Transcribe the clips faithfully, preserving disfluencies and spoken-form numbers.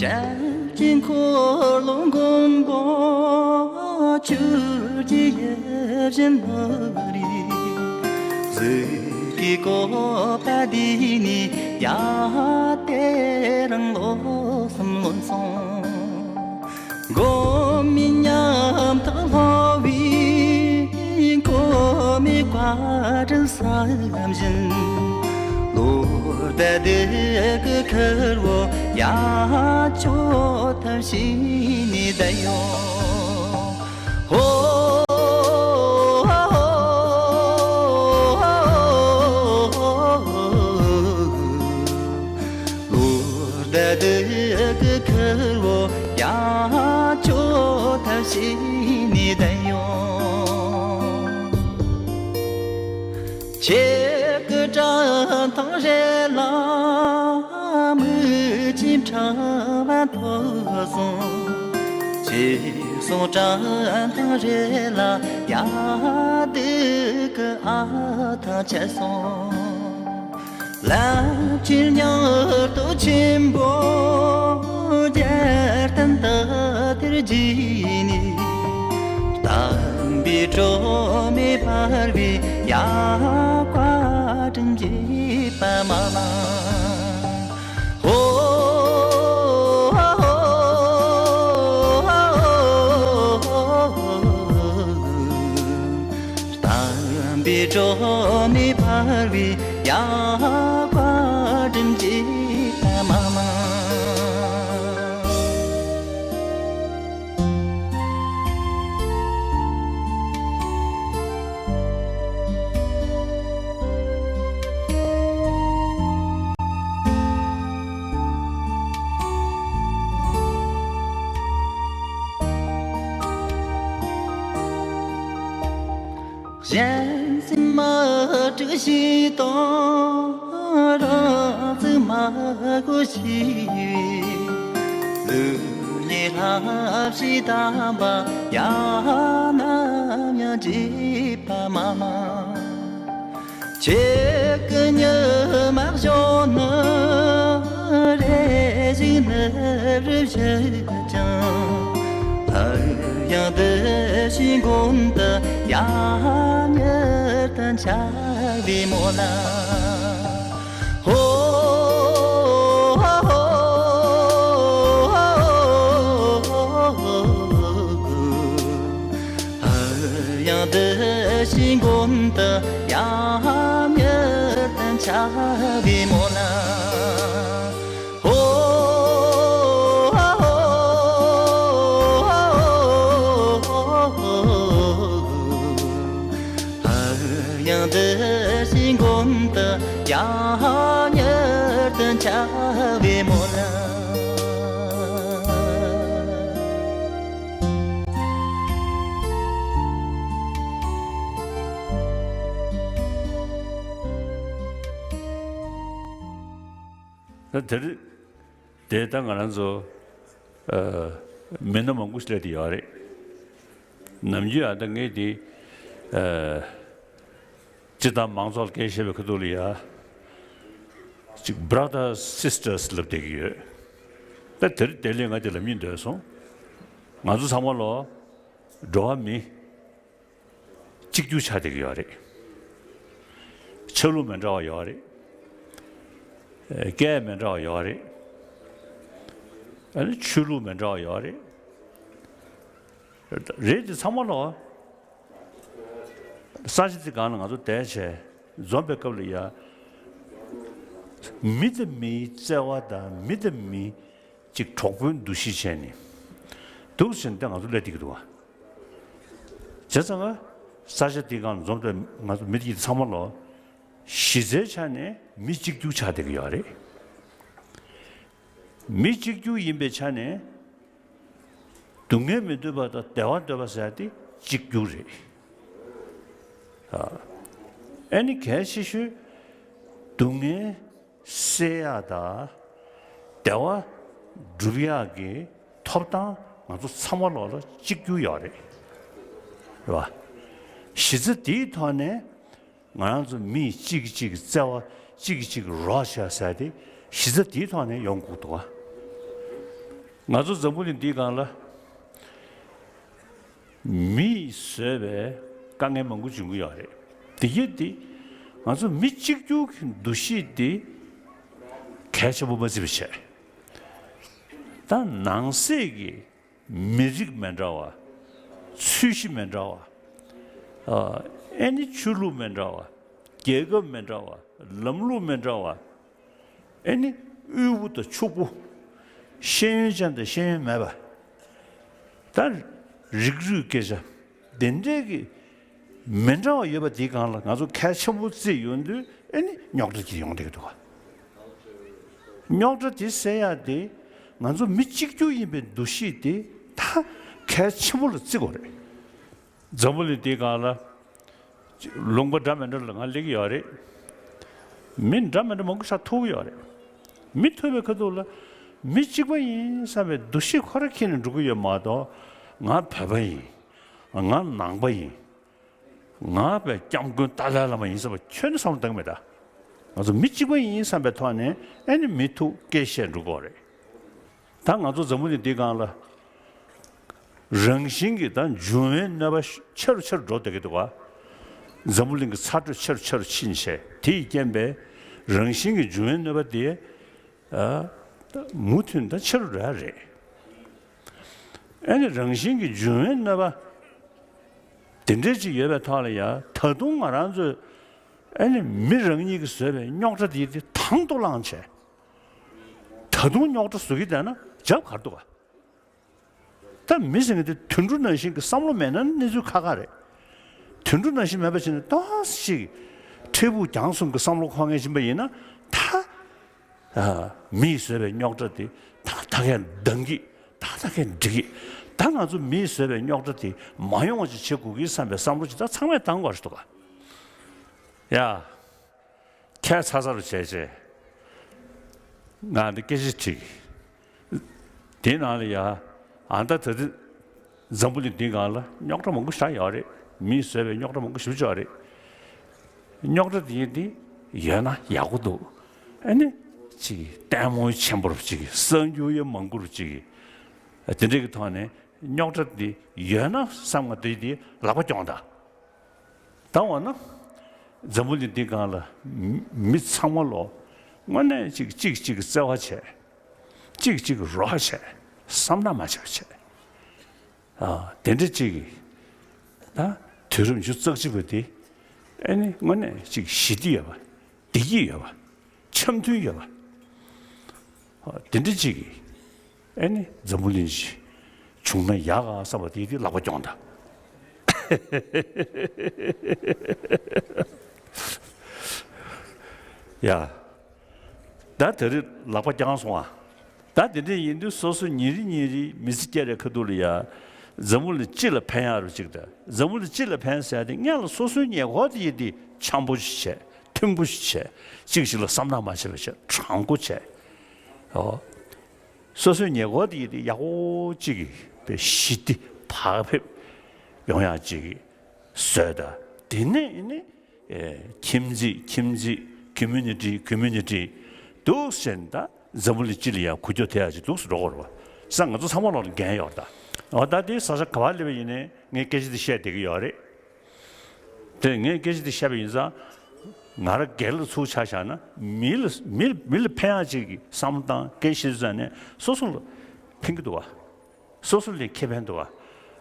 སྐྱབས་ཀྱི་འཁོར་ལོ་མགོན་པོ་ཆོས་ཀྱི་ཡིད་བཞིན་ནོར་བུའི་གཟི་བརྗིད་བཀོད་པ་འདི་ནི་ཡ་དེ་རིང་ལོ་གསུམ་ལོན་སོང་། སྒོམ་མེད་ཉམ་ཐག་ལྷོ་བའི་འཁོར་མེད་བཀའ་དྲིན་བསམ་བཞིན། ལོ་ཟླ་དུས་ཀྱི་ཁུར་བོ་ཡང་ཆོད་ཐབས་ཤེས་ནས་བསྡད་ཡོང་། ཧོ། ལོ་ཟླ་དུས་ཀྱི་ཁུར་བོ་ཡང་ཆོད་ཐབས་ཤེས་ནས་བསྡད་ཡོང་། ཁྱེད་ཀྱི་བཀྲ་མཐོང་རེ་ལ་མིག་གིས་ཕྲེང་བ་མཐོ་སོང་། ཁྱེད་གསུང་བཀྲ་མཐོང་རེ་ལ་ཡ་སྡུག་གི་ཨ་ཐང་ཆད་སོང་། ལམ་ཁྱེར་མྱུར་དུ་ཆེན་པོ་རྒྱལ་བསྟན་དག་ཐེར་རྗེས་ནས། བསྟན་པའི་སྒྲོན་མེ་འབར་བའི་ཡ་བཀའ་དྲིན་རྒྱས་པ་མ་ལགས། ཧོ། བསྟན་པའི་སྒྲོན་མེ་འབར་བའི་ཡ་བཀའ་དྲིན་རྒྱས་པ་མ་ལགས། གཞན་སེམས་མ་དཀྲུགས་ཤིང་དང་། རང་ཚུགས་མ་དགོས་ཤེས་པའི། ལུགས་གཉིས་ལྷ་བཞི་དམ་པ་ཡང་ནམ་ཡང་བརྗེད་པ་མ་གནང་། ཁྱེད་ཀྱི་ཉི་མ་གཞོན་ནུ་རེ་ཞིག་ནུབ་རིས་བཞད་ཀྱང་། སླར་ཡང་བདེ་ཞིང་མགོན་དུ་ཡང་མྱུར་དུ་འཆར་བའི་སྨོན་ལམ། ཧོ། ཡང་བདེ་ཞིང་མགོན་དུ་ཡང་མྱུར་དུ་འཆར་བའི་སྨོན་ལམ། ཧོ། ཡང་བདེ་ཞིང་མགོན་དུ་ཡང་མྱུར་དུ་འཆར་བའི་སྨོན་ལམ། ད་དེར་དེ་ད་ང་རང་ཚོ་ཨ་མི་སྣ་མང་པོ་ཞིག་སླེབས་བསྡད་ཡོད་རེད། ནམ་རྒྱུན་ཨ་ད་ངས་དེ་ཨ་སྤྱིར་བཏང་མང་ཚོགས་ལ་སྐད་ཆ་བཤད་པའི་ཁ་ཐུག་ལ་ཡ་ཅིག་brothers sisters་ལབ་བསྡད་ཀྱི་ཡོད། ད་དེར་དེ་ལས་ང་དེ་ལབ་སྙིང་འདོད་སོང་། ང་ཚོ་ཚང་མ་ལོ་འགྲོ་བ་མི་གཅིག་གྱུར་ཆགས་བསྡད་ཀྱི་ཡོད་རེད། ཆ་ལུགས་མི་འདྲ་བ་ཡོད་རེད། ཨེ་སྐད་མི་འདྲ་བ་ཡོད་རེད། ཨ་ནི་ཆོས་ལུགས་མི་འདྲ་བ་ཡོད་རེད། རེད་དེ་ཚང་མ་ལོ། ས་ཆ་དེ་སྒང་ལ་ང་ཚོ་བསྡད་བྱས་འཛོམས་པའི་སྐབས་ལ་ཡ། མི་དང་མིའི་བརྩེ་བ་དང་མི་དང་མི་གཅིག་གྲོགས་པོའི་འདུ་ཤེས་བྱས་ནས་འདུག་བྱས་ནས་ང་ཚོ་སླེབས་བསྡད་ཀྱི་འདུག་བ། བྱས་ཙང་ང་ས་ཆ་དེ་སྒང་ལ་འཛོམས་པའི་ང་ཚོ་མི་དེ་ཚང་མ་ལོ། གཞི་རྩའི་ཆ་ནས་མི་གཅིག་གྱུར་ཆགས་བསྡད་ཀྱི་ཡོད་རེད། མི་གཅིག་གྱུར་ཡིན་པའི་ཆ་ནས། སྡུག་བསྔལ་མི་འདོད་པ་དང་བདེ་བ་འདོད་པ་ཟེར་ཡ་དེ་གཅིག་གྱུར་རེད། ཨ་ནི་གལ་ཆེ་ཤོས་སྡུག་བསྔལ་སེལ་ཡ་དང་བདེ་བ་སྒྲུབ་ཡ་གི་ཐོབ་ཐང་ང་ཚོ་ཚང་མ་ལོག་ལ་གཅིག་གྱུར་ཡོད་རེད། རེད་བ། གཞི་རྩ་དེའི་ཐོག་ནས། ང་རང་ཚོ་མི་གཅིག་གིས་གཅིག་གི་བརྩེ་བ་གཅིག་གིས་གཅིག་རོགས་བྱས་ཟེར་ཏེ་གཞི་རྩ་དེའི་ཐོག་ནས་ཡོང་དགོས་འདུག་བ། ང་ཚོ་འཛམ་བུ་གླིང་འདིའི་སྒང་ལ་མིས་བཟོས་པའི་དཀའ་ངལ་མང་པོ་འབྱུང་གི་ཡོད་རེད། དེ་ཡིན་དུས་ང་ཚོ་མི་གཅིག་གྱུར་གྱི་འདུ་ཤེས་དེ་གལ་ཆེན་པོ་མ་བརྩི་བ་བྱས། ད་ནང་གསེས་ཀྱི་མི་རིགས་མི་འདྲ་བ། ཚུལ་གཞི་མི་འདྲ་བ། ཨ་ཨེ་ནི་ཆོས་ལུགས་མི་འདྲ་བ། རྒྱལ་ཁབ་མི་འདྲ་བ། ལམ་ལུགས་མི་འདྲ་བ། ཨེ་ནི་དབུལ་པོ་དང་ཕྱུག་པོ། ཤེས་ཡོན་ཅན་དང་ཤེས་ཡོན་མེད་པ། ད་རིགས་རུས་སྐད་ཆ་དེ་འདྲའི་གི་མི་འདྲ་བ་ཡོད་པ་དེའི་སྒང་ལ་ང་ཚོ་གལ་ཆེན་པོ་བརྩིས་ཡོང་དུས་ཨེ་ནི་རྙོག་དྲ་ཅིག་ཡོང་བསྡད་ཀྱི་འདུག་ག་རྙོག་དྲ་དེ་སེལ་ཡག་དེ་ང་ཚོ་མི་གཅིག་གྱུར་ཡིན་པའི་འདུ་ཤེས་དེ་ད་གལ་ཆེན་པོ་ལ་བརྩི་དགོས་རེད། འཛམ་བུ་གླིང་འདིའི་སྒང་ལ་ལུང་པ་འདྲ་མི་འདྲ་ལ་ང་སླེབས་ཀྱི་ཡོད་རེད། མི་འདྲ་མི་འདྲ་མང་པོ་ཞིག་ཐུག་གི་ཡོད་རེད། མི་ཐུག་པའི་ཁ་ཐུག་ལ་མི་གཅིག་པ་ཡིན་བསམ་པའི་འདུ་ཤེས་ཁོ་རང་འཁྱེར་ནས་འགྲོ་གི་ཡོད་མ་གཏོགས། ང་བོད་པ་ཡིན། ང་ནང་པ་ཡིན། ང་བའི་སྐྱབས་མགོན་ཏཱ་ལའི་བླ་མ་ཡིན་ཟེར་བ་ཁྱོན་ནས་བསམ་བློ་བཏང་གི་མེད་ད། ང་ཚོ་མི་གཅིག་པ་ཡིན་བསམ་པའི་ཐོག་ནས་ཨེ་ནི་མི་ཐུག་སྐད་བཤད་འགྲོ་གི་ཡོད་རེད། ད་ང་ཚོ་འཛམ་བུ་གླིང་འདིའི་སྒང་ལ་རང་བཞིན་གྱིས་ད་འབྱུང་བའི་གནོད་པ་ཆེ་རུ་ཆེ་རུ་འགྲོ་བསྡད་ཀྱི་འདུག་ག་འཛམ་བུ་གླིང་གི་ཚ་དྲོད་ཆེ་རུ་ཆེ་རུ་ཕྱིན་བྱས། དེ་ཡི་རྐྱེན་པས་རང་བཞིན་གྱིས་འབྱུང་བའི་གནོད་པ་དེ་ཨ་མུ་མཐུད་ད་ཆེ་རུ་འགྲོ་ཡ་རེད། ཨེ་ནི་རང་བཞིན་གྱིས་འབྱུང་བའི་གནོད་པ་དེ་འདྲའི་ཅིག་ཡོད་པའི་ཐོག་ལ་ཡ། ད་དུང་ང་རང་ཚོས་ཨེ་ནི་མི་རང་ཉིད་ཀྱིས་བཟོས་པའི་རྙོག་དྲ་དེ་དེ་དང་དུ་བླངས་བྱས། ད་དུང་རྙོག་དྲ་བཟོ་གི་བསྡད་ན་རྒྱབ་ག་རེ་འདུག་ག་ད་མི་ཟེར་མཁན་དེ་དུད་འགྲོ་ནང་བཞིན་གྱི་བསམ་བློ་མེད་ན་གནས་ཚུལ་ཁག་ཁག་རེད། དུད་འགྲོ་ནང་བཞིན་མེད་པ་བྱས་ན་ཏོག་ཙམ་ཅིག་འཕྲལ་ཕུགས་རྒྱང་གསུམ་གྱི་བསམ་བློ་འཁོར་མཁན་ཕྱིན་པ་ཡིན་ན་ད། ཨ་མིས་བཟོས་པའི་རྙོག་དྲ་དེ་ད་ད་གས་འདང་གི། ད་ད་གས་འགྲིག་གི། ད་ང་ཚོ་མིས་བཟོས་པའི་རྙོག་དྲ་དེ་མ་ཡོང་བ་ཅིག་བྱེད་དགོས་ཀྱི་བསམ་པའི་བསམ་བློ་ཅིག་ད་ཚང་མས་བཏང་དགོས་རེད་འདུག་ག་ཡ། ཁྱད་མཚར་མཚར་རུ་བྱས་བྱས། ང་འདི་སྐད་ཆ་དྲིས། དེའི་ནང་ལ་ཡ། ཨ་ད་ད་དེ་འཛམ་བུ་གླིང་འདིའི་སྒང་ལ་རྙོག་དྲ་མང་པོ་ཞེ་དྲག་ཡོད་རེད། མིས་བཟོས་པའི་རྙོག་དྲ་མང་པོ་ཞེ་པོ་ཅིག་ཡོད་རེད། རྙོག་དྲ་དེ་འདི་ཡོད་ན་ཡག་པོ་འདུག་ཨ་ནི་ཅིག་ལྟད་མོ་ཆེན་པོ་རུ་ཅིག་གསར་འགྱུར་ཡང་མང་པོ་རུ་ཅིག་དེ་འདྲའི་གི་ཐོག་ནས་རྙོག་དྲ་འདི་ཡོད་ན་བསམ་ང་དེ་འདི་ལག་པ་རྐྱོང་ད། ད་འོ་ན། འཛམ་བུ་གླིང་འདི་སྒང་ལ་མི་མི་ཚང་མ་ལོ། དངོས་གནས་གཅིག་གཅིག་གཅིག་གི་བརྩེ་བ་བྱས། གཅིག་གཅིག་གི་རོགས་བྱས། བསམ་ན་མ་བྱས་བྱས། ཨ་དེ་འདྲ་གཅིག་གི་ད་དུས་རབས་ཉི་ཤུ་རྩ་གཅིག་པ་འདི་ཨེ་ནི་དངོས་གནས་གཅིག་ཞི་བདེ་ཡོད་པ། བདེ་སྐྱིད་ཡོད་པ། འཆམ་མཐུན་ཡོད་པ། ཨ་དེ་འདྲ་གཅིག་གི་ཨེ་ནི་འཛམ་བུ་གླིང་ཞིག་བྱུང་ན་ཡག་ག་བསམ་པ་དེ་དེ་ལག་པ་རྐྱོང་ད། ཡ། ད་དེ་རིང་ལག་པ་རྐྱང་སོང་ཨ། ད་དེ་འདྲ་ཡིན་དུས་སོ་སོ་ཉིན་རེ་ཉིན་རེ་མི་ཚེ་སྐྱེལ་རེ་ཁ་ཐུག་ལ་ཡ། འཛམ་བུ་གླིང་སྤྱི་ལ་ཕན་ཡག་རུ་གཅིག་དང་། འཛམ་བུ་གླིང་སྤྱི་ལ་ཕན་ཟེར་ཡ་དེ་སྔོན་ལ་སོ་སོའི་ཉེ་འཁོར་དེ་ཡི་དེ་འཆམ་པོ་ཞིག་བྱས། མཐུན་པོ་ཞིག་བྱས། གཅིག་གཅིག་ལ་བསམ་ན་མ་བྱས་པ་བྱས། དྲང་པོ་བྱས། ཨོ། སོ་སོའི་ཉེ་འཁོར་དེ་ཡི་དེ་ཡག་པོ་གཅིག་གི་དཔེ་ཞི་བདེ་བག་ཕེབས་ཡོང་ཡག་གཅིག་གི་བཟོས་ད། དེ་ནས་ནི། ཨེ་ཁྱིམ་མཚེས་ཁྱིམ་མཚེས། ཁོ་མུ་ནི་ཊི་ཁོ་མུ་ནི་ཊི་འདུག་ཟེར་ད། འཛམ་བུ་གླིང་སྤྱི་ལ་ཡང་འགུལ་སྐྱོད་ཐེབས་ཡག་ཅིག་འདུག་སེ་འགྲོ་གི་རེད་པ། ས་ང་ཚོ་ཚང་མ་ལོག་ལ་འགན་ཡོད་རེད་ད། འོ་ད་དེ་ས་ཆ་ག་པར་སླེབས་པ་ཡིན་ནའི་ངས་སྐད་ཆ་དེ་བཤད་བསྡད་ཀྱི་ཡོད་རེད། དེ་ངས་སྐད་ཆ་དེ་བཤད་པ་ཡིན་ཙང་། ང་རང་སྒེར་ལ་ཚུར་ཆ་བཞག་ན་མི་ལ་མི་མི་ལ་ཕན་ཡག་ཅིག་གི་བསམ་བློ་བཏང་སྐད་ཆ་བཤད་ཙང་ནས་སོ་སོ་ལ་ཕན་གྱི་འདུག་པ། སོ་སོ་ལ་ཁེ་ཕན་འདུག་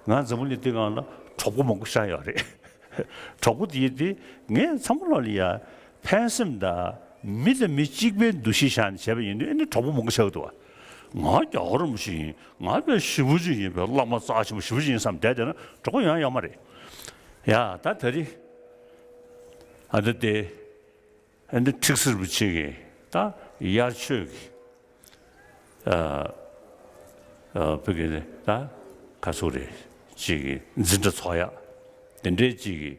པ། ང་འཛམ་བུ་གླིང་འདི་སྒང་ལ་གྲོགས་པོ་མང་པོ་ཤར་ཡོད་རེད། གྲོགས་པོ་དེ་དེ་ངས་ཚང་མ་ལོག་ལ་ཡ་ཕན་སེམས་དང་མི་དང་མི་གཅིག་པའི་འདུ་ཤེས་བཞག་ནས་བྱས་པ་ཡིན་དུས་ཨ་ནི་གྲོགས་པོ་མང་པོ་ཆགས་ཀྱི་འདུག་པ། ང་རྒྱལ་བ་རིན་པོ་ཆེ་ཡིན། ང་དཔེ་ཞེ་པོ་ཅིག་ཡིན། དཔེ་བླ་མ་རྩ་ཆེན་པོ་ཞེ་པོ་ཅིག་ཡིན་བསམ་བསྡད་བསྡད་ན་གྲོགས་པོ་ཡོང་ཡ་ཡོད་མ་རེད། ཡ་ད་ད་རེས་ཨ་ད་དེ། ཨ་ནི་ཁྲིག་སེ་རིན་པོ་ཆེ་གིས་ད་དབྱར་ཆོས་ཀྱི་ཨ་ཨ་བོད་ཀྱི་ད་ག་ཚོད་རེད་ཅིག་གི་འཛིན་གྲྭ་ཚོགས་ཡག་དེ་འདྲའི་ཅིག་གི་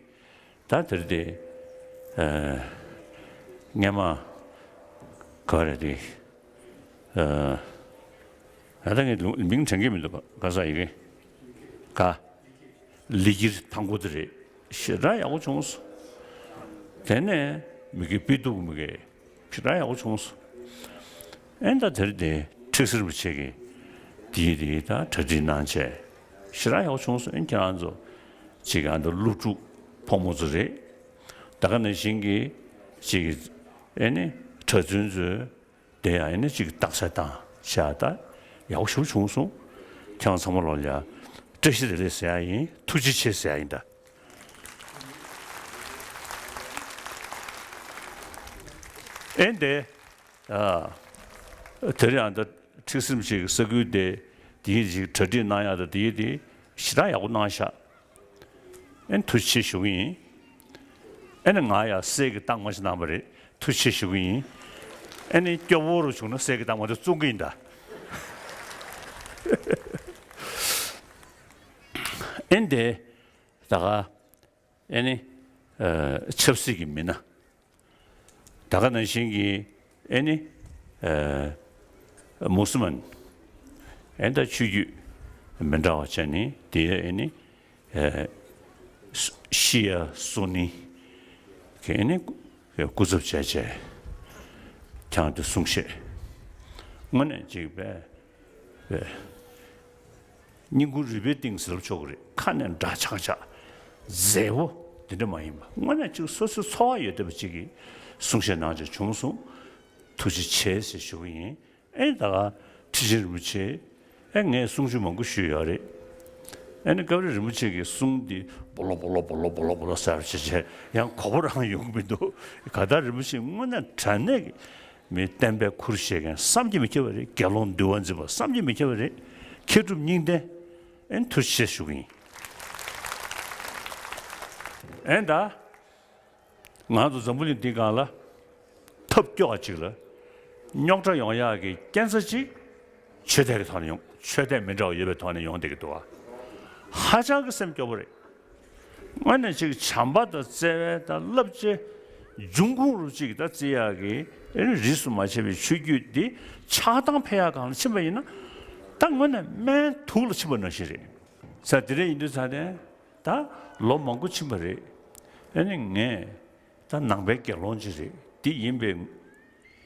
ད་དེར་དེ་ཨ་སྔས་མ་ག་རེད་དེ་ཨ་ད་ངས་མིང་དྲན་གྱི་མི་འདུག་ག་ས་ཡི་གེ་ག་ལི་ཀིར་ཐང་གོ་དེ་རེད། ཞེ་དྲག་ཡག་པོ་བྱུང་སོང་། དེ་ནས་མི་གི་པི་ཏུ་མི་གི་ཞེ་དྲག་ཡག་པོ་བྱུང་སོང་། ཨེ་ད་དེར་དེ་ཁྲིག་སེ་རིན་པོ་ཆེ་གི་ དེའི་རིགས་ད་གྲ་སྒྲིག་གནང་བྱས་ཞེ་དྲག་ཡག་པོ་བྱུང་སོང་། ཁྱེད་རང་ཚོ་ཅིག་ཨ་ནི་སློབ་ཕྲུག་ཕོ་མོ་ཚོ་རེད། ད་ག་ནང་བཞིན་གྱི་ཅིག་ཨེ་ནི་གྲྭ་བཙུན་ཚོས་དེ་ཡང་ཨེ་ནི་ཅིག་རྟགས་གསལ་བཏང་བྱས་ད་ཡག་པོ་ཞེ་པོ་བྱུང་སོང་། ཁྱེད་རང་ཚང་མ་ལོག་ལ་ཡ་བཀྲ་ཤིས་བདེ་ལེགས་ཟེར་ཡ་ཡིན། ཐུགས་རྗེ་ཆེ་ཟེར་ཡ་ཡིན་ད། ཨེ་འདི། ཨ། དེ་རིང་ཨ་ད་ཁྲིག་སེམས་ཤིག་ས་ཁུལ་དེ་དེའི་ཞིག་གྲ་སྒྲིག་གནང་ཡག་དང་དེའི་དེ་ཞེ་དྲག་ཡག་པོ་གནང་ཤག། ཨེ་ཐུགས་རྗེ་ཆེ་ཞུ་གི་ཡིན། ཨེ་ནི་ང་ཡ་གསེར་གྱི་རྟགས་མ་ཞིག་གནང་པ་རེད། ཐུགས་རྗེ་ཆེ་ཞུ་གི་ཡིན། ཨེ་ནི་སྐྱོ་བོ་རུ་བྱུང་ན་གསེར་གྱི་རྟགས་མ་དེ་བཙོང་གི་ཡིན་ད། ཨེ་འདི། ད་ག་ཨེ་ནི་ཨ་ཆབ་སྲིད་ཀྱི་མི་སྣ། ད་ག་ནང་བཞིན་གྱི་ཨེ་ནི་ཨ་མུ་སི་མན། ཨེ་ད་ཆོས་བརྒྱུད་མི་འདྲ་བ་བྱས་ནི་དེ་ཨེ་ནི་ཨ་ཤི་ཡ་སུ་ནི་གི་ཨེ་ནི་སྐུ་ཚབ་བྱས་བྱས་ཀྱང་དེ་གསུང་བཤད་དངོས་གནས་ཅིག་པས་པས། སྙིང་ཁུང་རུས་པའི་གཏིང་ཟེར་ལབ་ཆོག་གི་རེད། ཁ་ནས་འདྲ་ཆག་ཆག་མཛེས་པོ་དེ་འདྲ་མ་ཡིན་པ། དངོས་གནས་ཅིག་སོ་སོའི་ཚོར་བ་ཡོད་བསྡད་པ་ཅིག་གིས་གསུང་བཤད་གནང་བྱས་བྱུང་སོང་། ཐུགས་རྗེ་ཆེ་ཟེར་ཞུ་གི་ཡིན། ཨེ་ད་ག་ཁྲི་ཆེན་རིན་པོ་ཆེ། ཨེ་ངས་གསུང་ཆོས་མང་པོ་ཞུས་ཡོད་རེད། ཨེ་ནི་སྐབས་རེ་རིན་པོ་ཆེ་གི་གསུང་འདི་སྦོ་ལོ་སྦོ་ལོ་སྦོ་ལོ་སྦོ་ལོ་སྦོ་ལོ་ཟེར་བྱས་བྱས་ཡང་གོ་བོ་རང་ཡོང་གི་མི་འདུག། ག་ད་རིན་པོ་ཆེ་དངོས་གནས་དྲང་གནས་ཀྱི། མི་བསྟན་པའི་ཁུར་བཞེས་མཁན་བསམ་གྱིས་མི་ཁྱབ་པ་རེད། དགེ་སློང་འདུལ་བ་འཛིན་པ་བསམ་གྱིས་མི་ཁྱབ་པ་རེད། མཁས་གྲུབ་གཉིས་ལྡན། ཨེ་ཐུགས་རྗེ་ཆེ་ཞུ་གི་ཡིན། ཨེ་ད། ང་ཚོ་འཛམ་བུ་གླིང་འདི་སྒང་ལ་ཐབས་སྐྱོ་བ་ཅིག་ལ་རྙོག་དྲ་ཡོང་ཡག་གི་རྐྱེན་རྩ་གཅིག་ཆོས་དད་ཀྱི་ཐོག་ནས་ཡོང་། ཆོས་དད་མི་འདྲ་བ་ཡོད་པའི་ཐོག་ནས་ཡོང་བསྡད་ཀྱི་འདུག་བ། ཧ་ཅང་གི་སེམས་སྐྱོ་པོ་རེད། དངོས་གནས་ཅིག་བྱམས་པ་དང་བརྩེ་བའི་དང་བསླབ་བྱའི་འབྱུང་ཁུངས་རུ་ཅིག་ད་བརྩི་ཡག་གི་རིས་སུ་མ་ཆད་པའི་ཆོས་བརྒྱུད་འདི་ཆགས་སྡང་འཕེལ་ཡག་སྒང་ལ་ཕྱིན་པ་ཡིན་ན། ད་དངོས་གནས་སྨན་དུག་ལ་ཕྱིན་པ་ནང་བཞིན་རེད། ས་དེ་འདྲ་ཡིན་དུས་ཙང་ནས་ད་ལོ་མང་པོ་ཕྱིན་པ་རེད། ཨ་ནི་ངས་ད་ནང་པའི་དགེ་སློང་ཅིག་རེད། འདི་ཡིན་པའི་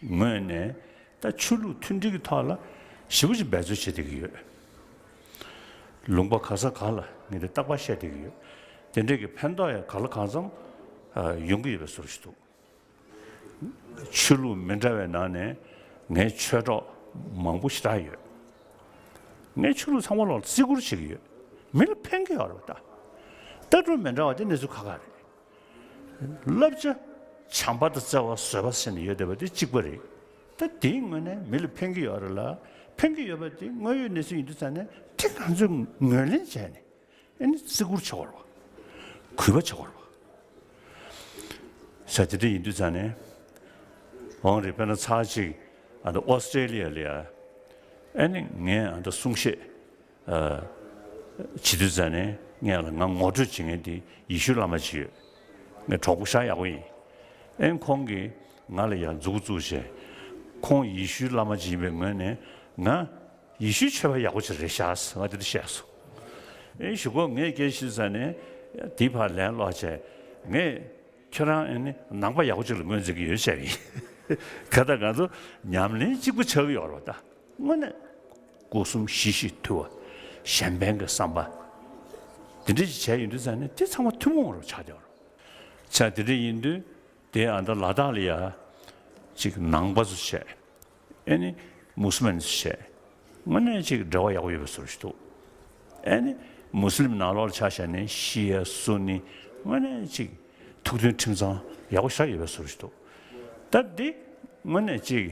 ངོས་ནས་ད་ཆོས་ལུགས་མཐུན་སྒྲིལ་གྱི་ཐོག་ལ་ཞེ་པོ་ཅིག་འབད་རྩོལ་བྱེད་བསྡད་ཀྱི་ཡོད། ལུང་པ་ག་ས་ག་ལ་ངས་འདི་རྟག་པར་བཤད་བསྡད་ཀྱི་ཡོད། དེ་འདྲས་ཀྱི་ཕན་ཐོགས་ཡང་ག་ལ་གང་འཚམ་ཡོང་གི་ཡོད་པའི་བཟོ་ཞིག་འདུག། ཆོས་ལུགས་མི་འདྲ་བའི་ནང་ནས་ངའི་ཆོས་གྲོགས་མང་པོ་ཞེ་དྲག་ཡོད། ངས་ཆོས་ལུགས་ཚང་མ་ལ་བརྩི་བཀུར་བྱེད་ཀྱི་ཡོད། མི་ལ་ཕན་གྱི་ཡོད་རེད་པ་ད། ལྟ་གྲུབ་མི་འདྲ་བ་དེ་གནས་ཚུལ་ཁག་ཁག་རེད། བསླབ་བྱ་བྱམས་པ་དང་བརྩེ་བ་བཟོད་པ་ཟེར་ནས་ཡོད་བསྡད་པ་དེ་གཅིག་པ་རེད། ད་དེའི་ངོས་ནས་མི་ལ་ཕན་གྱི་ཡོད་རེད་ལ། ཕན་གྱི་ཡོད་པ་དེ་དངོས་ཡོད་གནས་ཚུལ་ཡིན་དུས་ཙང་ནས་དེ་ང་ཚོས་ངོས་ལེན་བྱས་ནས། ཨ་ནི་བརྩི་བཀུར་བྱེད་དགོས་རེད་པ། གུས་པ་བྱེད་དགོས་རེད་པ། ས་དེ་འདྲ་ཡིན་དུས་ཙང་ནས། འོང་རེད། དཔེར་ན་ཚར་གཅིག་ཨ་ནི་ཨོ་སི་ཀྲེ་ལི་ཡ་ལ་ཡ། ཨ་ནི་ངས་ཨ་ནི་གསུང་བཤད་ཨ་བྱེད་དུས་ཙང་ནས་ངས་ལ་ང་ངོ་སྤྲོད་བྱེད་མཁན་དེ་ཡེ་ཤུ་བླ་མ་ཅིག་ཡོད། ངའི་གྲོགས་པོ་ཤ་ཡག་པོ་ཡིན། ཨ་ནི་ཁོང་གིས་ང་ལ་ཡ་མཛུབ་གུ་བཙུགས་བྱས། ཁོང་ཡེ་ཤུ་བླ་མ་ཅིག་ཡིན་པའི་ངོས་ནས་ང་། ཡེ་ཤུའི་ཆོས་པ་ཡག་པོ་ཅིག་རེད་ཤག་ཟེར་ང་དེ་འདྲ་བཤད་སོང་། ཨེ་གཞུག་གུ་ངས་སྐད་ཆ་ཞུས་ཙང་ནས་དེའི་བར་ལན་སློག་བྱས། ངས་ཁྱོད་རང་ཨེ་ནི་ནང་པ་ཡག་པོ་ཅིག་ལ་ངོས་འཛིན་གྱི་ཡོད་བཤད་ཡིན། ག་ད་ང་ཚོ་ཉམས་ལེན་གཅིག་པ་ཆགས་ཀྱི་ཡོད་རེད་པ་ད། དངོས་གནས་སྒོ་གསུམ་ཞི་ཞིང་དུལ་བ། གཞན་ཕན་གྱི་བསམ་པ། དེ་འདྲ་ཞིག་བྱས་ཡོང་དུས་ཙང་ནས་དེ་ཚང་མ་ཐུན་མོང་རུ་ཆགས་བསྡད་པ་རེད། ཆ་དེ་འདྲ་ཡིན་དུས། དེ་ཨ་ད་ལ་དྭགས་ལ་ཡ་ཅིག་ནང་པ་ཚོ་བྱས། ཨེ་ནི་མུ་སི་མན་ཚོ་བྱས། དངོས་གནས་ཅིག་འབྲེལ་བ་ཡག་པོ་ཡོད་པའི་བཟོ་ཞིག་འདུག། ཨེ་ནི་མུ་སི་ལིམ་ནང་ལོགས་ལ་ཆ་བཞག་ནས་ཤི་ཡ་སུ་ནི་དངོས་གནས་ཅིག་ཐུགས་མཐུན་ཁྲིམས་གཙང་ཡག་པོ་ཞེ་དྲག་ཡོད་པའི་བཟོ་ཞིག་འདུག། ད་འདི་དངོས་གནས་ཅིག་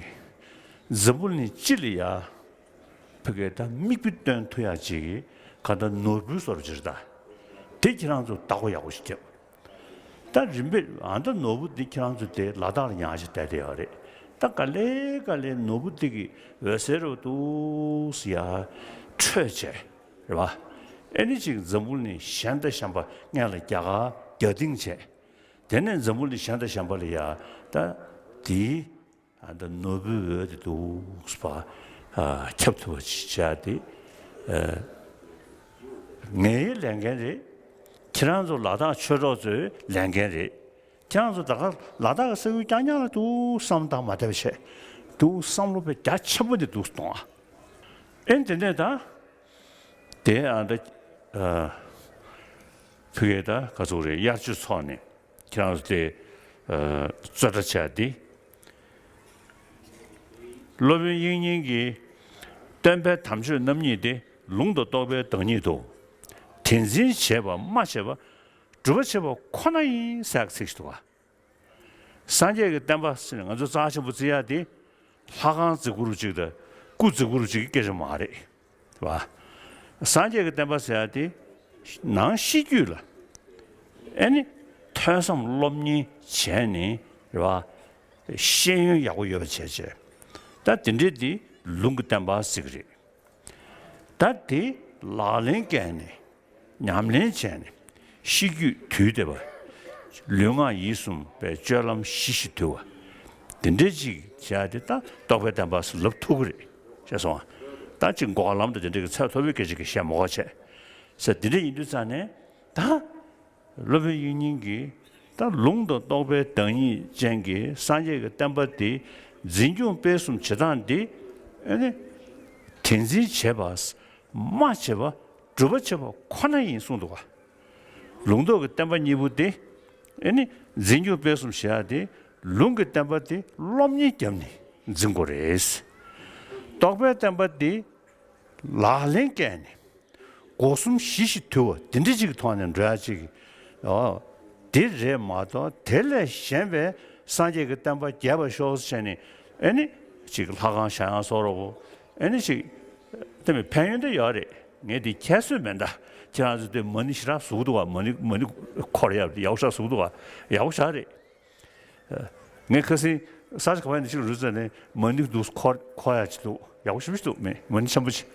འཛམ་བུ་གླིང་སྤྱི་ལ་ཡ། ཕ་གིར་ད་མིག་དཔེ་སྟོན་ཐུབ་ཡག་ཅིག་ག་ད་ནོར་བུའི་བཟོ་འདྲ་ཅིག་རེད་ད། དེ་ཁྱེད་རང་ཚོ་བདག་པོ་ཡག་པོ་ཞིག་རྒྱབ། ད་རིམ་པས་ཨ་ད་ནོར་བུ་འདི་ཁྱེད་རང་ཚོ་དེ་ལ་དྭགས་ལ་ཉར་ཞིག་བསྡད་བསྡད་ཡོད་རེད། ད་ག་ལེ་ག་ལེ་ནོར་བུ་འདི་གི་འོད་ཟེར་རུ་འདུག་སེ་ཡར་འཕྲོས་བྱས་རེད་པ། ཨེ་ནི་ཅིག་འཛམ་བུ་གླིང་གཞན་དང་གཞན་པ་སྔོན་ལ་རྒྱ་གར་རྒྱ་ཏིང་བྱས། དེ་ནས་འཛམ་བུ་གླིང་གཞན་དང་གཞན་པ་ལ་ཡ་ད་དེའི། ཨ་ད་ནོར་བུའི་འོད་དེ་འདུག་པ། ཨ་ཁྱབ་ཐུབ་པ་ཅིག་བྱ་སྟེ། ཨ་ངའི་ལས་འགན་རེད། ཁྱེད་རང་ཚོ་ལ་དྭགས་ཆོས་གྲོགས་ཚོའི་ལས་འགན་རེད། ཁྱེད་རང་ཚོ་ད་ག་ལ་དྭགས་ཀྱི་ས་ཁུལ་རྐྱང་རྐྱང་ལ་འདུག་བསམ་བཏང་མ་བསྡད་པ་བྱས། འདུག་བསམ་བློ་དཔེ་རྒྱ་ཆེན་པོ་འདི་འདུག་གཏོང་ཨ། ཨེ་དེ་ནས་ད་དེ་ཨ་ད་ཨ་ཕ་གིར་ད་ག་ཚོད་རེད། དབྱར་ཆོས་ཚོགས་ནས་ཁྱེད་རང་ཚོ་དེ་ཨ་རྩོད་གྲྭ་བྱས་ཏེ། སློབ་དཔོན་དབྱིག་གཉེན་གྱིས་སྟོན་པའི་དམ་ཆོས་རྣམ་གཉིས་ཏེ། ལུང་དང་རྟོགས་པའི་བདག་ཉིད་དོ། དེ་འཛིན་བྱེད་པ་སྨྲ་བྱེད་པ་སྒྲུབ་པ་བྱེད་པ་ཁོ་ན་ཡིན་ཟེར་ཡག་ཚིག་ཞིག་འདུག་ག། སངས་རྒྱས་ཀྱི་བསྟན་པ་ཟེར་ནས་ང་ཚོ་རྩ་ཆེན་པོ་བརྩི་ཡག་དེ་ལྷ་ཁང་བརྩི་དགོས་རུ་ཅིག་དང་སྐུ་བརྩི་དགོས་རུ་ཅིག་གི་སྐད་ཆ་མ་རེད། རེད་བ། སངས་རྒྱས་ཀྱི་བསྟན་པ་ཟེར་ཡག་དེ་ནང་གཤིས་རྒྱུད་ལ་ཨེ་ནི་ཐོས་བསམ་སློབ་གཉེར་བྱས་ནས་རེད་བ། ཤེས་ཡོན་ཡག་པོ་ཡོད་པ་བྱས་བྱས། ད་དེ་འདྲའི་དེ་ལུང་གི་བསྟན་པ་ཟེར་གི་རེད། ད་དེ་ལག་ལེན་བཀལ་ནས་ཉམས་ལེན་བྱས་ནས་ཤེས་རྒྱུད་དུལ་བསྡད་པ། ལུས་ངག་ཡིད་གསུམ་པའི་སྤྱོད་ལམ་ཞི་ཞིང་དུལ་བ། དེ་འདྲའི་ཅིག་བྱས་ཏེ་ད་རྟོགས་པའི་བསྟན་པ་ཟེར་ལབ་ཐུབ་ཀྱི་རེད། ཤེས་སོང་ང་། ད་ཅིག་འགོག་ལམ་དང་དེ་འདྲའི་གི་ཚད་མཐོ་པོའི་སྐད་ཆ་གི་བཤད་མ་དགོས་བྱས་ཟེར། དེ་འདྲ་ཡིན་དུས་ཙང་ནས་ད། སློབ་དཔོན་དབྱིག་གཉེན་གྱིས་ད་ལུང་དང་རྟོགས་པའི་བདག་ཉིད་ཅན་གྱི་སངས་རྒྱས་ཀྱི་བསྟན་པ་འདི་འཛིན་སྐྱོང་སྤེལ་གསུམ་བྱེད་སྟངས་འདི་ཨེ་ནི་དེ་འཛིན་བྱེད་པ། སྨྲ་བྱེད་པ། སྒྲུབ་པ་བྱེད་པ་ཁོ་ན་ཡིན་གསུངས་འདུག་ག། ལུང་རྟོགས་ཀྱི་བསྟན་པ་གཉིས་པོ་དེ་ཨེ་ནི་འཛིན་སྐྱོང་སྤེལ་གསུམ་བྱེད་ཡག་དེ་ལུང་གི་བསྟན་པ་དེ་སློབ་གཉེར་བརྒྱབ་ནས་འཛིན་དགོས་རེད། རྟོགས་པའི་བསྟན་པ་དེ་ལག་ལེན་བཀལ་ནས་སྒོ་གསུམ་ཞི་ཞིང་དུལ་བ་དེ་འདྲ་ཅིག་གི་ཐོག་ནས་འགྲོ་ཡག་ཅིག་ཨོ། དེ་རེད་མ་གཏོགས་དེ་ལས་གཞན་པའི་སངས་རྒྱས་ཀྱི་བསྟན་པ་རྒྱས་པར་ཤོག་ཟེར་ནས་ཨེ་ནི་ཅིག་ལྷ་ཁང་བཞེངས་ཡག་བཟོ་འདྲ་པོ་ཨེ་ནི་ཅིག་དེ་མིན་ཕན་ཡོན་དེ་ཡོད་རེད། ངས་དེ་ཁྱད་གསོད་མེད་ད། ཁྱེད་རང་ཚོ་དེ་མ་ཎི་ཞེ་དྲག་བཟོ་གི་འདུག་ག། མ་ཎི་མ་ཎི་འཁོར་ཡག་ཡག་པོ་ཞེ་དྲག་བཟོ་གི་འདུག་ག། ཡག་པོ་ཞེ་དྲག་རེད། ངས་ཁ་སང་ས་ཆ་ག་བ་ཡིན་ན་ཅིག་རུ་ཙ་ནས་མ་ཎི་འདུག་འཁོར་འཁོར་ཡག་ཅིག་འདུག། ཡག་པོ་ཞེ་པོ་ཞིག་འདུག་མེད། མ་ཎི་ཆེན་པོ་ཅིག།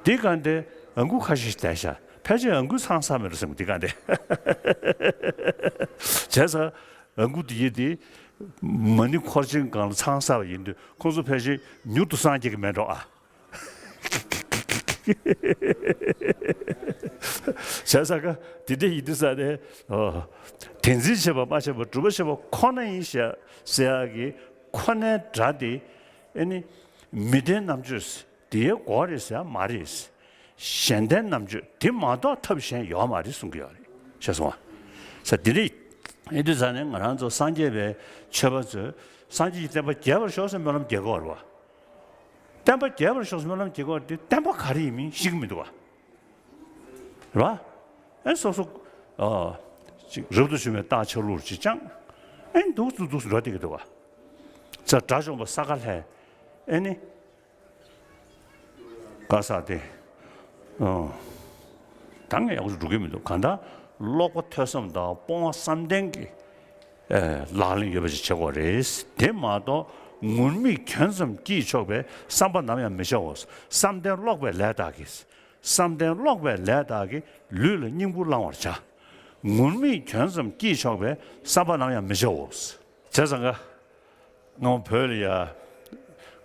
འདི་ག་འདི་ཨང་ཀུ་ཁ་ཤས་ཤིག་བསྡད་ཤག། ཕལ་ཆེར་ཨང་ཀུ་ཚང་ས་མེད་རེད་བསམ་གི། འདི་ག་འདི་བྱས་ཙང་ཨང་ཀུ་འདི་ཡི་འདི་མ་ཎི་འཁོར་ཆེན་སྒང་ལ་ཚང་ས་བ་ཡིན་དུས་ཁོང་ཚོ་ཕལ་ཆེར་མྱུར་དུ་སངས་རྒྱས་ཀྱི་མེད་འགྲོ་ཨ། བྱས་ཙང་ཀ་དེ་འདྲ་ཡིན་དུས་ཙང་ནས་ཨོ། དེ་འཛིན་བྱེད་པ་སྨྲ་བྱེད་པ་སྒྲུབ་པ་བྱེད་པ་ཁོ་ན་ཡིན་ཞེས་ཟེར་ཡག་གི་ཁོ་ནའི་སྒྲ་དེ་ཨེ་ནི་མི་ལྡན་རྣམ་དཔྱོད་དེའི་སྒོ་རེད་ཟེར་ཡག་མ་རེད། གཞན་ལྡན་རྣམ་དཔྱོད་དེ་མ་གཏོགས་ཐབས་གཞན་ཡོད་མ་རེད་གསུང་གི་ཡོད་རེད། ཤེས་སོང་ང་། ས་དེ་འདྲ་ཡིན་དུས་ཙང་ནས་ང་རང་ཚོ་སངས་རྒྱས་པའི་ཆོས་པ་ཚོས་སངས་རྒྱས་ཀྱི་བསྟན་པ་རྒྱས་པར་ཤོག་ཟེར་སྨོན་ལམ་རྒྱག་གི་ཡོད་རེད་བ། བསྟན་པ་རྒྱས་པར་ཤོག་ཟེར་སྨོན་ལམ་རྒྱག་གི་ཡོད་རེད་དེ་བསྟན་པ་ག་རེ་ཡིན་མིན་ཤེས་ཀྱི་མི་འདུག་བ། རེད་བ། ཨེ་སོ་སོ་ཨ་ཅིག་རབ་ཏུ་བྱུང་བའི་རྟགས་ཆ་ལུགས་ཅིག་ཅང་ཨེ་འདུག་འདུག་འདུག་འགྲོ་བསྡད་ཀྱི་འདུག་བ། ཙ་དགྲ་བཅོམ་པ་ས་ག་ལྷས་ཨེ་ནི། ག་ས་དེ། ཨོ། ད་ངས་ཡག་པོ་འགྲོ་གི་མི་འདུག། གང་ལྟར་ཀློག་པ་ཐོས་བསམ་དང་སྤོང་བ་བསམ་གཏན་གྱི་ཨེ་ལག་ལེན་ཡོད་པ་ཞིག་བྱེད་དགོས་རེད། དེ་མ་གཏོགས་ངུར་སྨྲིག་གྱོན་ཙམ་གྱིས་ཆོག་པའི་བསམ་པ་ནམ་ཡང་མི་བྱའོ། བསམ་གཏན་ཀློག་པའི་ལས་དག་གིས། བསམ་གཏན་ཀློག་པའི་ལས་དག་གིས་ལུས་ལ་སྙིང་པོ་བླང་བར་བྱ། ངུར་སྨྲིག་གྱོན་ཙམ་གྱིས་ཆོག་པའི་བསམ་པ་ནམ་ཡང་མི་བྱའོ། བྱས་ཙང་ཀ། སྔ་མོ་བོད་ལ་ཡ།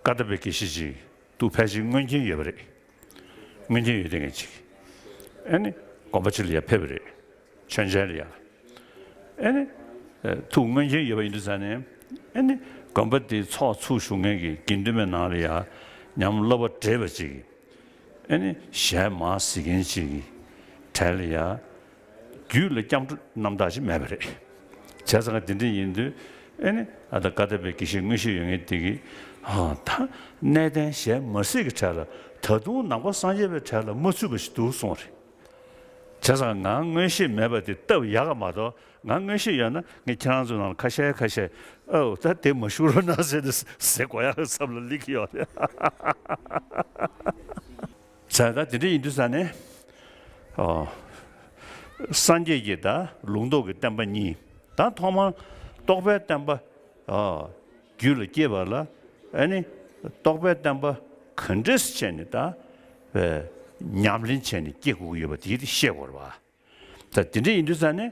ཀ་དག་པའི་དགེ་བཤེས་ཅིག་འདུག། ཕལ་ཆེར་མངོན་མཁྱེན་ཡོད་པ་རེད། མངོན་མཁྱེན་ཡོད་བསྡད་མཁན་ཅིག། ཨེ་ནི། དགོན་པ་ཅིག་ལ་ཡ་ཕེབས་པ་རེད། མཆོད་མཇལ་ལ་ཡ། ཨེ་ནི། ཨེ་ཐུགས་མངོན་མཁྱེན་ཡོད་པ་ཡིན་དུས་ཙང་ནས། ཨེ་ནི། དགོན་པ་དེའི་ཚོགས་ཚུགས་བཞུགས་མཁན་གྱི་དགེ་འདུན་པའི་ནང་ལ་ཡ། ཉམས་བསླབ་པ་བགྲེས་པ་ཅིག། ཨེ་ནི་གཞས་མར་གཟིགས་མཁན་ཅིག་གི་གྲལ་ལ་ཡ། རྒྱུད་ལ་སྐྱབས་འགྲོ་རྣམ་དག་ཅིག་མེད་པ་རེད། བྱས་ཙང་ང་དེ་འདྲ་ཡིན་དུས་ཨེ་ནི་ཨ་ད་ཀ་དག་པའི་དགེ་བཤེས་མངོན་ཤེས་ཡོད་མཁན་དེ་གིས་ཨ་ད་གནས་བརྟན་གཞས་མར་གཟིགས་ཀྱི་གྲལ་ལ་ད་དུང་ནང་པ་སངས་རྒྱས་པའི་གྲལ་ལ་མ་ཚུད་པ་ཞིག་འདུག་གསུངས་རེད། བྱས་ཙང་ང་མངོན་ཤེས་མེད་པ་དེ་སྟབས་ཡག་ག་མ་གཏོགས། ང་མངོན་ཤེས་ཡོད་ན་ངས་ཁྱེད་རང་ཚོའི་ནང་ལ་ཁ་ཤས་ཁ་ཤས་ཨོ་ད་དེ་མ་ཞུགས་རོགས་གནང་ཟེར་ཏེ་ཟེར་དགོས་ཡག་བསམ་ལ་སླེབས་ཀྱི་ཡོད་རེད། ད་དེ་འདྲ་ཡིན་དུས་ཙང་ནས་ཨོ་སངས་རྒྱས་ཀྱི་ད་ལུང་རྟོགས་ཀྱི་བསྟན་པ་གཉིས། ད་ཐོག་མར་རྟོགས་པའི་བསྟན་པ་ཨོ་རྒྱུད་ལ་སྐྱེས་པ་ལ་ཨ་ནི་རྟོགས་པའི་བསྟན་པ་ག་འདྲས་བྱས་ནས་ད་ཉམས་ལེན་བྱས་ནས་སྐྱེ་དགོས་ཀྱི་ཡོད་པ་དེ་ཤེས་དགོས་རེད་བ། ད་དེ་འདྲ་ཡིན་དུས་ཙང་ནས།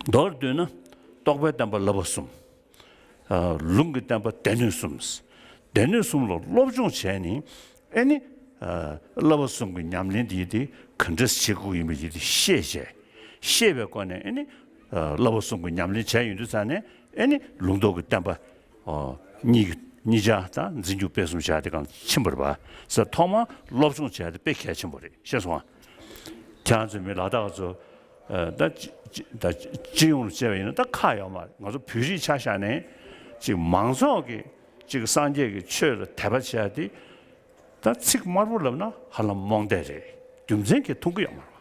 མདོར་བསྡུས་ན་རྟོགས་པའི་བསྟན་པ་བསླབ་པ་གསུམ། ཨ་ལུང་གི་བསྟན་པ་སྡེ་སྣོད་གསུམ། སྡེ་སྣོད་གསུམ་ལ་སློབ་སྦྱོང་བྱས་ནས་ཨེ་ནི། ཨ་བསླབ་པ་གསུམ་གྱི་ཉམས་ལེན་དེ་དེ་ག་འདྲ་བྱེད་དགོས་ཡིན་པ་ཡིན་དེ་ཤེས་བྱས། ཤེས་པའི་སྒོ་ནས་ཨེ་ནི། ཨ་བསླབ་པ་གསུམ་གྱི་ཉམས་ལེན་བྱས་ཡོང་དུས་ཙང་ནས་ཨེ་ནི་ལུང་རྟོགས་ཀྱི་བསྟན་པ། ཨ་གཉིས་ཀྱི་ གཉིས་ཆ་དང་འཛིན་སྐྱོང་སྤེལ་གསུམ་བྱ་དེ་གང་ཕྱིན་པ་རེད་པ། ས་ཐོག་མར་སློབ་སྦྱོང་བྱ་དེ་དཔེ་གལ་ཆེན་པོ་རེད། ཤེས་སོང་ང་། ཁྱེད་རང་ཚོ་མི་ལ་དྭགས་ཚོ་ད་ཅི་ཅི་ད་སྤྱི་ཡོངས་ལ་བྱས་པ་ཡིན་ན་ད་ཁག་ཡོད་མ་རེད། ང་ཚོ་བོད་རིགས་ཆ་བཞག་ནས་ཅིག་མང་ཚོགས་ཀྱི་ཅིག་སངས་རྒྱས་ཀྱི་ཆོས་ལ་དད་པ་བྱ་དེ་ད་ཚིག་དམར་པོ་ལབ་ན་ཧ་ལམ་རྨོངས་དད་རེད། རྒྱུ་མཚན་གྱིས་མཐོང་གི་ཡོད་མ་རེད་པ།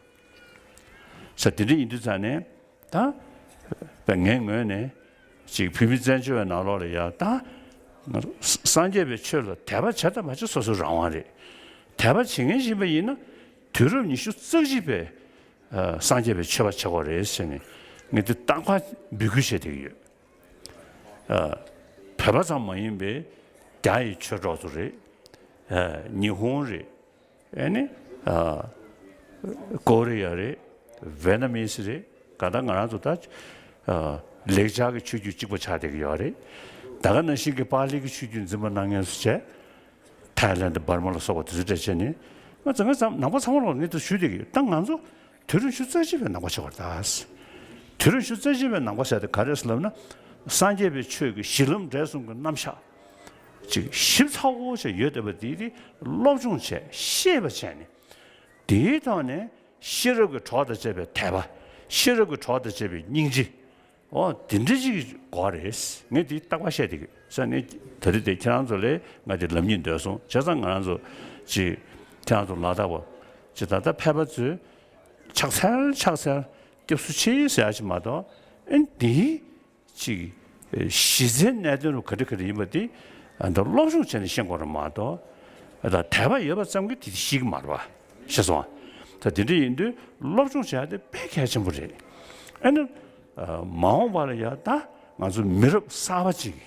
ས་དེ་འདྲ་ཡིན་དུས་ཙང་ནས། ད་ངའི་ངོས་ནས་ཅིག་བོད་མི་བཙན་བྱོལ་བའི་ནང་ལོགས་ལ་ཡ་ད་ང་སངས་རྒྱས་པའི་ཆོས་ལ་དད་པ་བྱ་དང་མ་བྱ་སོ་སོའི་རང་དབང་རེད། དད་པ་བྱེད་མཁན་ཡིན་པ་ཡིན་ན་དུས་རབས་ཉི་ཤུ་རྩ་གཅིག་པའི་ཨ་སངས་རྒྱས་པའི་ཆོས་པ་བྱེད་དགོས་རེད་ཟེར་ནས་ངས་འདི་རྟག་པར་འབོད་སྐུལ་བྱེད་བསྡད་ཀྱི་ཡོད། ཨ་བོད་པ་ཙམ་མ་ཡིན་པའི་རྒྱ་ཡི་ཆོས་གྲོགས་ཚོ་རེད། ཨ་ཉི་ཧོང་རེད། ཨེ་ནི། ཨ་ཀོ་རི་ཡ་རེད། ཝེ་ནམ་མི་སི་རེད། ག་ད་ང་རང་ཚོ་ད་ཨ་ལེགས་སྦྱར་གྱི་ཆོས་བརྒྱུད་གཅིག་པ་ཆགས་བསྡད་ཀྱི་ཡོད་རེད། ད་ག་ནང་བཞིན་གྱི་པཱ་ལི་གི་ཆོས་བརྒྱུད་འཛིན་པ་གནང་མཁན་ཚོ་བྱས། ཐའི་ལན་དང་འབར་མ་ལ་སོགས་པ་དེ་ཚོ་འདྲ་བྱས་ནས་ང་ཚོ་ང་ཚོ་ནང་པ་ཚང་མ་ལ་ངས་དེ་ཞུ་བསྡད་ཀྱི་ཡོད། ད་ང་ཚོ་དུས་རབས་ཉི་ཤུ་རྩ་གཅིག་པའི་ནང་པ་ཆགས་པ་རེད་ད། དུས་རབས་ཉི་ཤུ་རྩ་གཅིག་པའི་ནང་པ་ཟེར་དེ་ག་རེ་ཟེར་ལབ་ན། སངས་རྒྱས་པའི་ཆོས་ཀྱི་གཞི་ལམ་འབྲས་གསུམ་གྱི་རྣམ་གཞག་ཅིག་ཞིབ་ཚགས་པོ་ཞིག་ཡོད་བསྡད་པ་དེ་དེ་སློབ་སྦྱོང་བྱས་ཤེས་པ་བྱས་ནས་དེའི་ཐོག་ནས་ཤེས་རབ་ཀྱི་གྲོགས་དང་བཅས་པའི་དད་པ། ཤེས་རབ་ཀྱི་གྲོགས་དང་བཅས་པའི་སྙིང་རྗེ། འོ་དེ་འདྲ་ཅིག་དགོས་རེད། ངས་དེ་རྟག་པར་བཤད་བསྡད་ཀྱི་ཡོད། ས་ནས་ད་རེས་དེ་ཁྱེད་རང་ཚོ་ལས་ང་དེ་ལབ་སྙིང་འདོད་སོང་། བྱས་ཙང་ང་རང་ཚོ་ཅིག་ཁྱེད་རང་ཚོ་ལ་དྭགས་པ་ཅིག་ད་ལྟ་ཕལ་པ་ཚོས་ཕྱག་འཚལ་ཕྱག་འཚལ་སྐྱབས་སུ་མཆི་ཟེར་ཡ་ཅིག་མ་གཏོགས། ཨེ་འདི་ཅིག་གཞི་རྩའི་གནད་དོན་རུ་ག་འདྲ་ག་འདྲ་ཡིན་པ་དེ་ཨ་ད་སློབ་སྦྱོང་བྱས་ནས་ཤེས་དགོས་རེད་མ་གཏོགས། ཨ་ད་དད་པ་ཡོད་པ་ཙམ་གྱིས་དེ་ཤེས་ཀྱི་མ་རེད་པ། ཤེས་སོང་ཨ། ད་དེ་འདྲ་ཡིན་དུས་སློབ་སྦྱོང་བྱ་ཡ་དེ་དཔེ་གལ་ཆེན་པོ་རེད། ཨ་ནི་ཨ་མ་འོངས་པ་ལ་ཡ་ད་ང་ཚོ་མི་རབས་གསར་པ་ཅིག་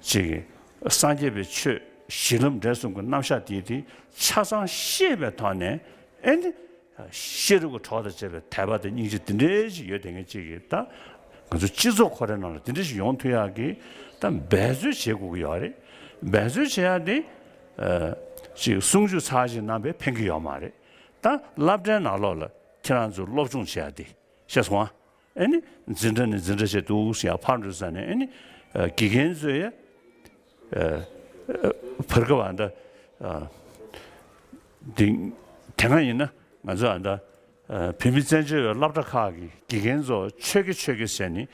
ཅིག་སངས་རྒྱས་པའི་ཆོས་གཞི་ལམ་འབྲས་གསུམ་གྱི་རྣམ་གཞག་དེ་དེ་ཆ་ཚང་ཤེས་པའི་ཐོག་ནས་ཨེ་ནི། ཤེས་རབ་ཀྱི་གྲོགས་དང་བཅས་པའི་དད་པ་དང་སྙིང་རྗེ་འདི་འདྲའི་ཞིག་ཡོད་བསྡད་མཁན་ཅིག་གིས་ད་ང་ཚོ་སྤྱི་ཚོགས་ཁོ་རའི་ནང་ལ་འདི་འདྲ་ཞིག་ཡོང་ཐུབ་ཡག་གི་ད་འབད་རྩོལ་བྱེད་དགོས་ཀྱི་ཡོད་རེད། འབད་རྩོལ་བྱེད་ཡག་དེ་ཨ་ཅིག་གསུང་ཆོས་ཚར་ཞིག་གནང་བས་ཕན་གྱི་ཡོད་མ་རེད། ད་སློབ་གྲྭའི་ནང་ལོགས་ལ་ཁྱེད་རང་ཚོ་སློབ་སྦྱོང་བྱེད་ཡག་དེ་ཤེས་སོང་ཨ། ཨེ་ནི་འཛིན་གྲྭ་ནས་འཛིན་གྲྭ་བྱས་འདུག་ཟེར་ཡག་ཕར་འགྲོ་ས་ནས་ཨེ་ནི་ཨ་དགེ་རྒན་ཚོས་ཡ་ཨ་བར་སྐབས་ཨ་ད་ཨ་དེ་དེ་སྔ་ཡིན་ན། ང་ཚོ་ཨ་ད་ཨ་བོད་མི་བཙན་བྱོལ་བའི་སློབ་གྲྭ་ཁག་གི་དགེ་རྒན་ཚོ་ཆོས་དགེ་ཆོས་དགེ་ཟེར་ནས་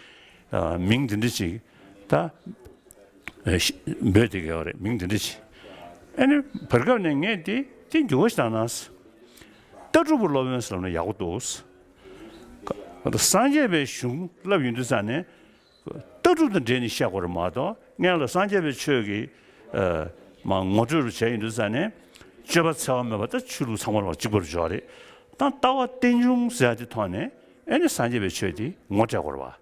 ཨ་མིང་འདི་འདྲ་ཅིག་ད་ཨ་ཤི་འབོད་བསྡད་ཀྱི་ཡོད་རེད། མིང་འདི་འདྲ་ཅིག་ཨ་ནི་བར་སྐབས་ནས་ངས་འདི་འདི་འགྱུར་བ་ཞིག་བཏང་ན། ལྟ་གྲུབ་ཀྱི་སློབ་དཔོན་ཟེར་ལབ་ན་ཡག་པོ་འདུག་སངས་རྒྱས་པའི་གཞུང་བསླབ་ཡོང་དུས་ཙང་ནས། ལྟ་གྲུབ་དང་འབྲེལ་ནས་བཤད་དགོས་རེད་མ་གཏོགས། སྔོན་ལ་སངས་རྒྱས་པའི་ཆོས་ཀྱི་ཨ་མ་ངོ་སྤྲོད་རུ་བྱས་ཡིན་དུས་ཙང་ནས། སྤྱོད་པ་འཚེ་བ་མེད་པ་དང་ཆོས་ལུགས་ཚང་མ་ལ་གཅིག་པ་རུ་འཇོག་རེད། ད་ལྟ་བ་རྟེན་འབྱུང་ཟེར་ཡ་དེ་ཐོག་ནས་ཨེ་ནི་སངས་རྒྱས་པའི་ཆོས་དེ་ངོ་སྤྲད་དགོས་རེད་བ།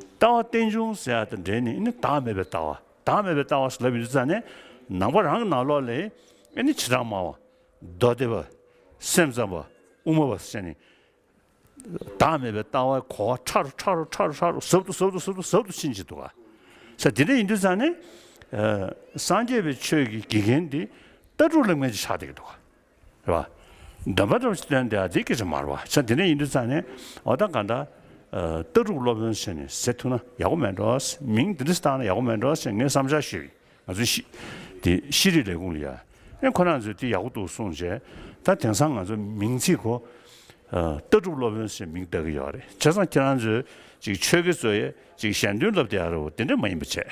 ལྟ་བ་རྟེན་འབྱུང་ཟེར་ཡ་དང་འབྲེལ་ནས་ཨེ་ནི་བདག་མེད་པའི་ལྟ་བ། བདག་མེད་པའི་ལྟ་བ་ཟེར་ལབ་ཡིན་དུས་ཙང་ནས་ནང་པ་རང་གི་ནང་ལོགས་ལ་ཨེ་ནི་བྱེ་བྲག་སྨྲ་བ། མདོ་སྡེ་པ། སེམས་ཙམ་པ། དབུ་མ་པ་ཟེར་ནས། བདག་མེད་པའི་ལྟ་བའི་གོ་བ་ཕྲ་རུ་ཕྲ་རུ་ཕྲ་རུ་ཕྲ་རུ་ཟབ་ཏུ་ཟབ་ཏུ་ཟབ་ཏུ་ཟབ་ཏུ་ཕྱིན་ཅིག་འདུག་ག་ས་དེ་འདྲ་ཡིན་དུས་ཙང་ནས་ཨ་སངས་རྒྱས་པའི་ཆོས་ཀྱི་དགེ་རྒན་འདི་ལྟ་གྲུབ་བསླབ་མཁན་ཅིག་ཆགས་བསྡད་ཀྱི་འདུག་ག་རེད་པ། འདོན་པ་འདྲ་བ་ཞིག་བཏོན་བསྡད་ཡ་དེ་སྐད་ཆ་མ་རེད་པ། ས་དེ་འདྲ་ཡིན་དུས་ཙང་ནས་འོ་ད་ག་འདྲ་ཨ་ལྟ་གྲུབ་སློབ་དཔོན་ཟེར་ནས་ཟེར་ཐུབ་ན་ཡག་པོ་མེད་འགྲོ། མིང་འདི་འདྲ་བཏགས་ན་ཡག་པོ་མེད་འགྲོ་ཟེར་ངས་བསམ་འཆར་ཞུས་ཡིན། ང་ཚོའི་ཤི་དེ་ཤེས་རིག་ལས་ཁུངས་ལ་ཡ། ཨེ་ཁོ་རང་ཚོས་དེ་ཡག་པོ་འདུག་གསུངས་རྗེས། ད་དེང་སང་ང་ཚོ་མིང་ཚིག་གོ་ཨ་ལྟ་གྲུབ་སློབ་དཔོན་ཟེར་མིང་བཏགས་ཀྱི་ཡོད་རེད། བྱས་ཙང་ཁྱེད་རང་ཚོས་ཅིག་ཆོས་དགེ་ཚོ་ཡས་ཅིག་གཞན་དོན་ལབ་བསྡད་ཡ་རེད་བ། དེ་འདྲ་མ་ཡིན་པ་བྱས།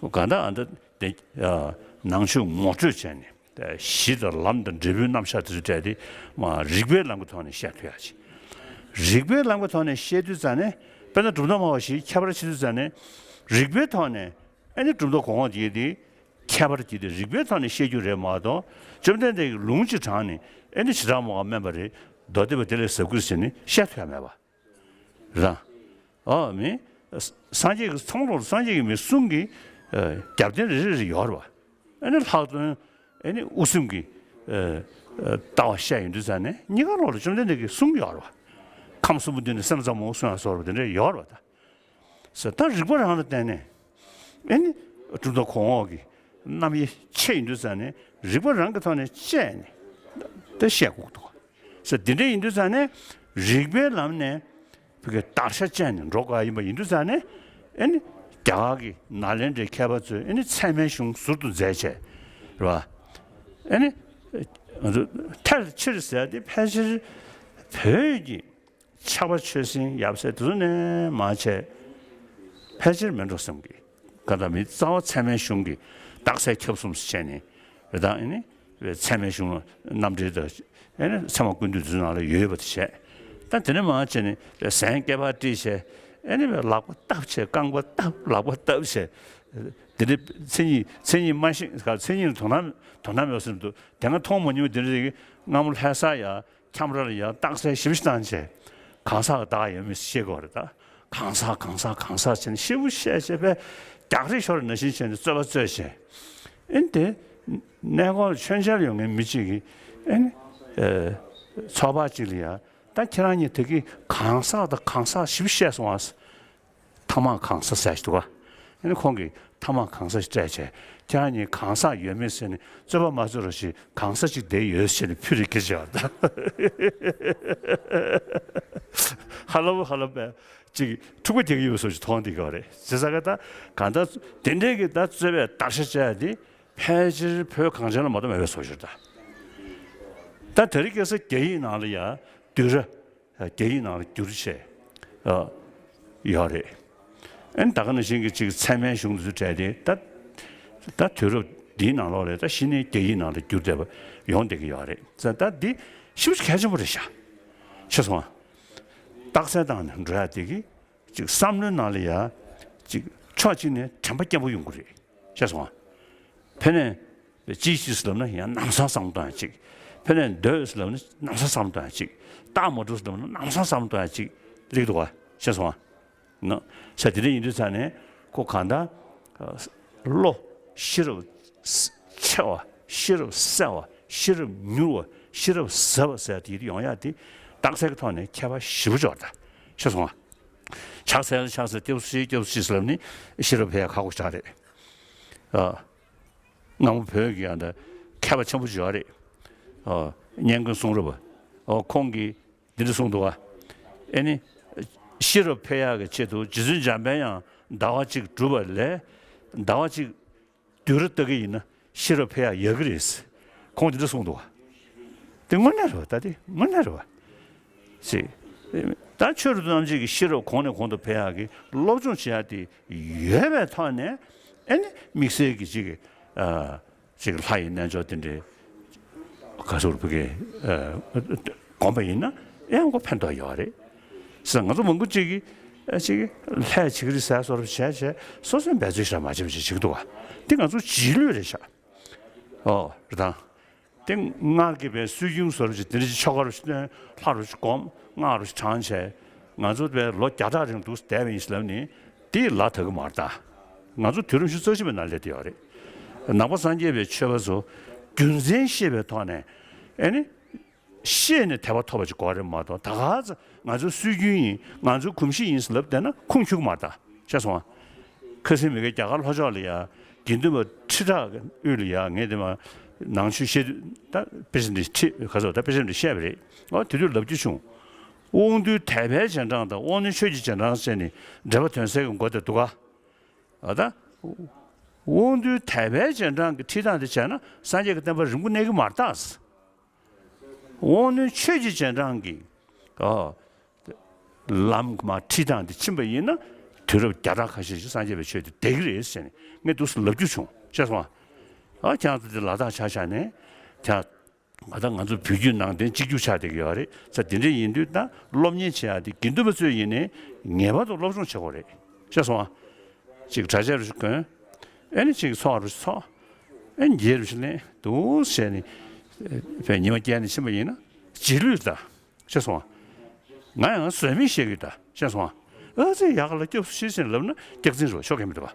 གང་ལྟར་ཨ་ད་དེ་ཨ་ནང་ཆོས་ངོ་སྤྲོད་བྱས་ནས་གཞི་དང་ལམ་དང་འབྲས་བུའི་རྣམ་གཞག་དེ་ཚོ་བྲལ་ཏེ་མ་རིགས་པའི་ལམ་གྱི་ཐོག་ནས་བཤད་ཐུབ་ཡ་ཅིག་རིགས་པའི་ལམ་གྱི་ཐོག་ནས་བཤད་དུས་ཙང་ནས་དཔེར་ན་གྲུབ་མཐའ་སྨྲ་བ་ཞིག་ཁྱད་པར་ཕྱེ་དུས་ཙང་ནས་རིགས་པའི་ཐོག་ནས། ཨེ་ནི་གྲུབ་མཐའ་གོང་འོག་དེ་དེ་ཁྱད་པར་གྱིས་དེ་རིགས་པའི་ཐོག་ནས་བཤད་རྒྱུ་རེད་མ་གཏོགས། བཅོམ་ལྡན་འདས་ཀྱིས་ལུང་གཅིག་དྲངས་ནས་ཨེ་ནི་བྱེ་བྲག་སྨྲ་བ་དམན་པ་རེད། མདོ་སྡེ་པ་དེ་ལས་ཟབ་གི་རེད་ཟེར་ནས་བཤད་ཐུབ་ཡ་མེད་པ་རེད། ཨ་མི། སངས་རྒྱས་ཀྱི་ཚོང་ལོག་སངས་རྒྱས་ཀྱི་མི་གསུང་གི་ཨ་རྒྱབ་རྟེན་རེ་རེ་རེ་ཡོད་རེད་པ། ཨེ་ནི་ལྷག་དོན་ཨེ་ནི་དབུ་སེམས་ཀྱི་ཨ་ཨ་ལྟ་བ་བཤད་ཡོང་དུས་ཙང་ནས་གཉིས་ཀ་ལོག་ལ་བཅོམ་ལྡན་འདས་ཀྱིས་གསུང་ཡོད་རེད་པ། ཁམས་གསུམ་པོ་འདི་ནི་སེམས་ཙམ་མོ་གསུང་ཡ་སོགས་པ་དེ་འདྲ་ཡོད་རེད་པ་ད། ཟེར་ད་རིགས་པ་རང་ལ་བརྟེན་ནས་ཨེ་ནི་གྲུབ་མཐའ་གོང་འོག་གི་རྣམ་དབྱེ་ཕྱེ་ཡིན་དུས་ཙང་ནས་རིགས་པ་རང་གི་ཐོག་ནས་དཔྱད་ནས་ད་བཤད་དགོས་འདུག་ཟེར། དེ་འདྲ་ཡིན་དུས་ཙང་ནས་རིགས་པའི་ལམ་ནས་བོད་ཀྱི་བརྡར་ཤ་བཅད་ནས་འགྲོ་དགོས་ཡིན་པ་ཡིན་དུས་ཙང་ནས་ཨེ་ནི་ རྒྱ་གར་གྱི་ནཱ་ལེནྡྲའི་མཁས་པ་ཚོས་ཨེ་ནི་ཚད་མའི་གཞུང་ཟུར་དུ་མཛད་བྱས་རེད་བ། ཨེ་ནི་ང་ཚོ་ཐལ་ཕྱིར་ཟེར་ཏེ་ཕལ་ཆེར་བོད་ཀྱི་ཕྱྭ་པ་ཆོས་སྲིད་ཡབ་སྲས་དེ་ཚོ་ནས་མར་བྱས་ཕལ་ཆེར་མེད་འགྲོ་བསམ་གི། ག་ད་མི་རྩ་བ་ཚད་མའི་གཞུང་གི་རྟགས་གསལ་ཁྱབ་གསུམ་ཟེར་བྱས་ནས་རེད་ད། ཨེ་ནི་ཚད་མའི་གཞུང་ལ་རྣམ་འགྲེལ་དང་ཨེ་ནི་ཚད་མ་ཀུན་བཏུས་དེ་ཚོ་ནང་ལ་ཡོད་པ་དེ་བྱས། ད་དེ་ནས་མར་བྱས་ནས་ཟན་སྐལ་པ་དཀྲིས་བྱས། ཨེ་ནི་ལག་པ་བཏབ་བྱས་རྐང་པ་བཏབ་ལག་པ་བཏབ་བྱས། དེ་འདྲའི་མཚན་ཉིད་མཚན་ཉིད་མ་ཤེས་ག་མཚན་ཉིད་དོ་སྣང་དོ་སྣང་མེད་བསམ་འདུག་དེ་སྔ་མཐོང་མ་མྱོང་དེ་འདྲའི་སྔ་མོ་ལྷ་ས་ཡ་ཁྱམས་ར་ལ་ཡ་རྟགས་གསལ་ཞིབ་ཞིབ་བཏང་བྱས། གང་ཟག་བདག་ཡོད་མེད་ཤེས་དགོས་རེད་ད། གང་ཟག་གང་ཟག་གང་ཟག་བྱས་ནས་ཤེས་བུ་ཤེས་བྱས་པས་རྒྱག་རེས་ཤོར་ནང་བཞིན་བྱས་ནས་རྩོད་པ་རྩོད་བྱས། ཨེ་ནི་དེ་གནས་སྐོར་མཆོད་མཇལ་ཡོང་མཁན་མི་གཅིག་གིས་ཨེ་ནི་ཚོགས་པ་གཅིག་ལ་ཡ། ད་ཁྱེད་རང་གཉིས་དེ་གི་གང་ཟག་དང་གང་ཟག་ཞིབ་བཤད་སོང་ཨ། ཐ་མག་གང་ཟག་ཟེར་ཞིག་འདུག་ག་ཨ་ནི་ཁོང་གིས་ཐ་མག་གང་ཟག་ཞིག་སྤྲད་བྱས། ཁྱེད་རང་གཉིས་གང་ཟག་ཡོད་མེད་ཟེར་ནས་རྩོད་པ་མ་རྩོད་རོགས་ཞེས་གང་ཟག་ཅིག་བསྡད་ཡོད་ཟེར་ནས་ཕུད་རེ་ཁྱེར་བྱས་པ་དང་། ཧ་ལབ་ཧ་ལབ་པས་ཅིག་འཁྲུག་པ་རྒྱག་གི་ཡོད་བཟོ་ཞིག་མཐོང་བསྡད་ཀྱི་ཡོད་རེད། བྱས་ཙང་ག་ད་གང་ལྟར་དེ་འདྲའི་གི་ད་རྩོད་པའི་བརྡར་ཤ་བཅད་དེ། ཕལ་ཆེར་བོད་གངས་ཅན་ལ་མ་གཏོགས་མེད་པའི་བཟོ་ཞིག་རེད་ད། ད་དེ་རིང་ཁ་སང་རྒྱ་ཡིག་ནང་ལ་ཡ་བསྡུས་གྲྭ། རྒྱ་ཡིག་ནང་ལ་བསྒྱུར་བྱས་ཡོད་རེད། ཨ་ནི་ད་ག་ནང་བཞིན་གྱི་ཅིག་ཚད་མའི་གཞུང་དེ་ཚོ་བྲལ་ཏེ་ད་ད་དུས་རབས་འདིའི་ནང་ལོགས་ལ་ད་གཞི་ནས་རྒྱ་ཡིག་ནང་ལ་བསྒྱུར་བསྡད་པ་ཡོང་བསྡད་ཀྱི་ཡོད་རེད། ད་ད་འདི་ཞེ་པོ་ཅིག་གལ་ཆེན་པོ་རེད་ཤག་ཤེས་སོང་ང་། རྟགས་གསལ་བཏང་ནས་འགྲོ་ཡ་དེ་གི་ཅིག་བསམ་བློའི་ནང་ལ་ཡ་ཅིག་ཕྱོགས་གཅིག་ནས་དྲན་པ་སྐྱེན་པོ་ཡོང་གི་རེད། ཤེས་སོང་ང་། ཕན་ནས་ཅི་ཞིག་ལབ་ན་ཡང་ནམ་སང་བསམ་བཏང་ཡ་གཅིག་ཕན་ནས་འདོད་ལབ་ན་ནམ་སང་བསམ་བཏང་ཡ་གཅིག་རྟགས་མ་གྲུབ་ལབ་ན་ནམ་སང་བསམ་བཏང་ཡ་གཅིག་སླེབས་འདུག་ག་ཤེས་སོང་ང་། ན། ས་དེ་འདྲ་ཡིན་དུས་ཙང་ནས་ཁོ་གང་ལྟར་བློ་ཤེས་རབ་ཆེ་བ། ཤེས་རབ་གསལ་བ། ཤེས་རབ་མྱུར་བ། ཤེས་རབ་ཟབ་པ་ཟེར་དེ་ཡོང་ཡ་དེ་རྟགས་གསལ་གྱི་ཐོག་ནས་ཁྱད་པར་ཞེ་པོ་ཅིག་ཡོད་རེད་ད། ཤེས་སོང་ང་། ཕྱག་འཚལ་ཕྱག་འཚལ་སྐྱབས་སུ་མཆི་སྐྱབས་སུ་མཆི་ཟེར་ལབ་ནི་ཤེས་རབ་འཕེལ་ཡ་ཁག་པོ་ཞིག་རེད། ཨ། སྔ་མོ་བོད་ཀྱི་ཡང་ད་མཁས་པ་ཆེན་པོ་ཞིག་ཡོད་རེད། ཨ། སྙན་ཁོང་གསུང་རབ། ཨ། ཁོང་གིས་འདི་འདྲ་གསུངས་འདུག་ག་ཨེ་ནི། ཤེས་རབ་འཕེལ་ཡག་གི་ཆེད་དུ་རྗེ་བཙུན་འཇམ་དཔལ་དབྱངས་ཟླ་བ་གཅིག་བསྒྲུབས་པ་ལས། ཟླ་བ་གཅིག་བསྡུས་གྲྭ་ལྟ་གི་ཡིན་ན་ཤེས་རབ་འཕེལ་ཡག་ཡག་གི་རེད། ཁོང་འདི་འདྲ་གསུངས་འདུག་ག་དེ་དངོས་གནས་རེད་བ། ད་དེ་དངོས་གནས་རེད་བ། ཅེས། ད་ཆོས་རབ་ཏུ་རྣམ་འབྱེད་ཀྱི་ཤེས་རབ་གོང་ནས་གོང་དུ་འཕེལ་ཡག་གི་སློབ་སྦྱོང་བྱེད་ཡག་དེ་ཡོད་པའི་ཐོག་ནས་ཨེ་ནི་དམིགས་བསལ་གྱི་ཅིག་ཨ། ཅིག་ལྷ་ཡི་རྣལ་འབྱོར་དེ་འདྲའི་ག་ཚོད་ཕ་གི་ཨ། སྒོམ་པ་ཡིན་ན་ཡང་ཁོ་ཕན་ཐོགས་ཡོད་རེད། ཟེར་ང་ཚོ་མང་པོ་ཅིག་གིས་ཨ། ཅིག་ལྷས་བྱེད་ཀྱི་རེད་ཟེར་བཟོ་འདྲ་བྱས་བྱས་སོ་སོའི་འབད་རྩོལ་ཞིག་མ་བྱས་པ་ཞིག་བྱེད་ཀྱི་འདུག་ག་དེ་ང་ཚོ་རྗེས་ལུས་རེད་ཤག་ཨོ་རེད་དང་། དེ་སྔར་གྱི་པའི་སྲོལ་རྒྱུན་བཟོ་འདྲ་ཅིག་དེ་འདྲ་ཅིག་ཆོ་ག་རུ་ཞིག་བཏོན། ལྷ་རུ་ཞིག་སྒོམ། སྔགས་རུ་ཞིག་བགྲངས་བྱས་ང་ཚོ་པའི་ལོ་བརྒྱ་ཕྲག་རིང་འདུག་བསྡད་པ་ཡིན་ཟེར་ལབ་ནི་དེ་ལ་དག་གི་མ་རེད་ད། ང་ཚོ་དུས་རབས་ཉི་ཤུ་རྩ་གཅིག་པའི་ནང་སླེབས་བསྡད་ཡོད་རེད། ནང་པ་སངས་རྒྱས་པའི་ཆོས་པ་ཚོ་རྒྱུ་མཚན་ཤེས་པའི་ཐོག་ནས་ཨེ་ནི། ཤེས་ནས་དད་པ་ཐོབ་པ་ཅིག་དགོས་རེད་མ་གཏོགས་ད་ག་ཚོད་ང་ཚོའི་སྲོལ་རྒྱུན་ཡིན། ང་ཚོའི་གོམས་གཤིས་ཡིན་ཟེར་ལབ་བསྡད་ན་ཁུངས་འཁྱོལ་གི་མ་རེད་ད། ཤེས་སོང་ང་། ཁ་སང་མི་གའི་རྒྱ་གར་ལྷོ་ཕྱོགས་ལ་ཡ་དགེ་འདུན་པ་ཁྲི་ཕྲག་གི་དབུས་ལ་ཡ་ངས་དེ་མ་ནང་ཆོས་བཤད་དུས་ད་དཔེ་ཆ་འདི་ཁྲིད་ག་ཚོད་ད་དཔེ་ཆ་འདི་བཤད་པ་རེད། ཨོ་དེ་དུས་ལབ་རྒྱུ་བྱུང་། དབང་རྟུལ་དད་པའི་རྗེས་འབྲང་དང་དབང་རྣོན་ཆོས་ཀྱི་རྗེས་འབྲང་ཟེར་ནས་འགྲེལ་པ་དོན་གསལ་གྱི་མགོ་དེ་འདུག་ག་ཨ་ད། དབང་རྟུལ་དད་པའི་རྗེས་འབྲང་གི་ཁྲིད་སྟངས་དེ་བྱས་ན་སངས་རྒྱས་ཀྱི་བསྟན་པ་རིང་པོ་གནས་ཀྱི་མ་རེད་ད། དབང་རྣོན་ཆོས་ཀྱི་རྗེས་འབྲང་གི་ཨ། ལམ་མ་ཁྲིད་སྟངས་དེ་ཕྱིན་པ་ཡིན་ན་དུས་རབས་བརྒྱ་ཕྲག་ཁ་ཤས་ཤིག་སངས་རྒྱས་པའི་ཆོས་དེ་བསྡད་ཀྱི་རེད་ཟེར་ནས་ངས་འདུག་སེ་ལབ་རྒྱུ་བྱུང་། ཤེས་སོང་ང་། ཨ་ཁྱེད་རང་ཚོ་དེ་ལ་དྭགས་ཆ་བཞག་ནས་ཁྱེད་ང་ད་ང་ཚོ་བོད་བརྒྱུད་ནང་བསྟན་གཅིག་གྱུར་ཆགས་བསྡད་ཀྱི་ཡོད་རེད་ཟེར། དེ་འདྲ་ཡིན་དུས་ད་སློབ་གཉེར་བྱེད་ཡག་དེ་དགེ་འདུན་པ་ཚོས་ཡིན་ནའི་ངེས་པར་དུ་སློབ་སྦྱོང་བྱེད་དགོས་རེད། ཤེས་སོང་ང་། ཅིག་གྲྭ་ཆས་རུ་ཞིག་གོན། ཨེ་ནི་ཅིག་ཚོགས་རུ་ཞིག་ཚོགས། ཨེ་ནི་རྗེས་རུ་ཞིག་ལེན་འདུག་ཟེར་ནས་པའི་ཉི་མ་བསྐྱལ་ནས་ཕྱིན་པ་ཡིན་ན་རྗེས་ལུས་ད། ཤེས་སོང་ང་། ང་ཡང་ཟོལ་མེད་བཤད་ཀྱི་ད། ཤེས་སོང་ང་། ཨ་ཙི་ཡག་ག་ལ་སྐྱབས་སུ་མཆི་ཟེར་ལབ་ན་སྐྱག་རྫུན་རེད་བ། ཆོ་ག་མི་འདུག་བ།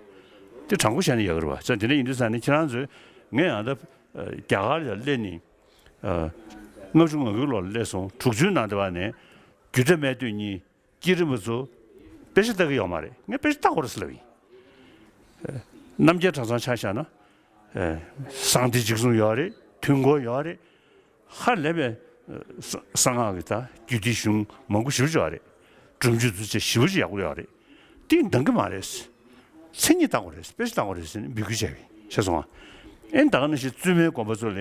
དེ་དྲང་པོ་བཤད་ན་ཡག་གི་རེད་བ། ཙང་དེ་འདྲ་ཡིན་དུས་ཙང་ནས་ཁྱེད་རང་ཚོས་ངས་ཡང་ད་རྒྱ་གར་ལ་སླེབས་ནས་ལྔ་བཅུ་ང་དགུའི་ལོར་སླེབས་སོང་། དྲུག་ཅུའི་ནང་དེ་བ་ནས་རྒྱུད་གྲྭ་སྨད་སྟོད་གཉིས། བསྐྱེད་རིམ་པ་ཚོ་དཔེ་ཆ་ལྟ་གི་ཡོད་མ་རེད། ངས་དཔེ་ཆ་ལྟ་དགོས་རེད་ཟེར་ལབ་ཡིན། རྣམ་རྒྱལ་གྲྭ་ཚང་ཆ་བཞག་ན། གསང་བདེ་འཇིགས་གསུམ་ཡོད་རེད། དུས་འཁོར་ཡོད་རེད། ཧ་ལས་པའི་གསང་སྔགས་ཀྱི་ད་རྒྱུད་སྡེ་གཞུང་མང་པོ་ཞེ་པོ་ཅིག་ཡོད་རེད། སྒྲུབ་བརྒྱུད་བསྡུ་བྱ་ཞེ་པོ་ཅིག་ཡག་པོ་ཡོད་རེད། དེ་འདང་གི་མ་རེད། མཚན་ཉིད་བཏང་དགོས་རེད། དཔེ་ཆ་བཏང་དགོས་རེད་ཟེར་ནས་འབོད་སྐུལ་བྱས་པ་ཡིན། ཤེས་སོང་ང་། ཨེ་ད་ག་ནང་བཞིན་བཙུན་མའི་དགོན་པ་ཚོ་ལ་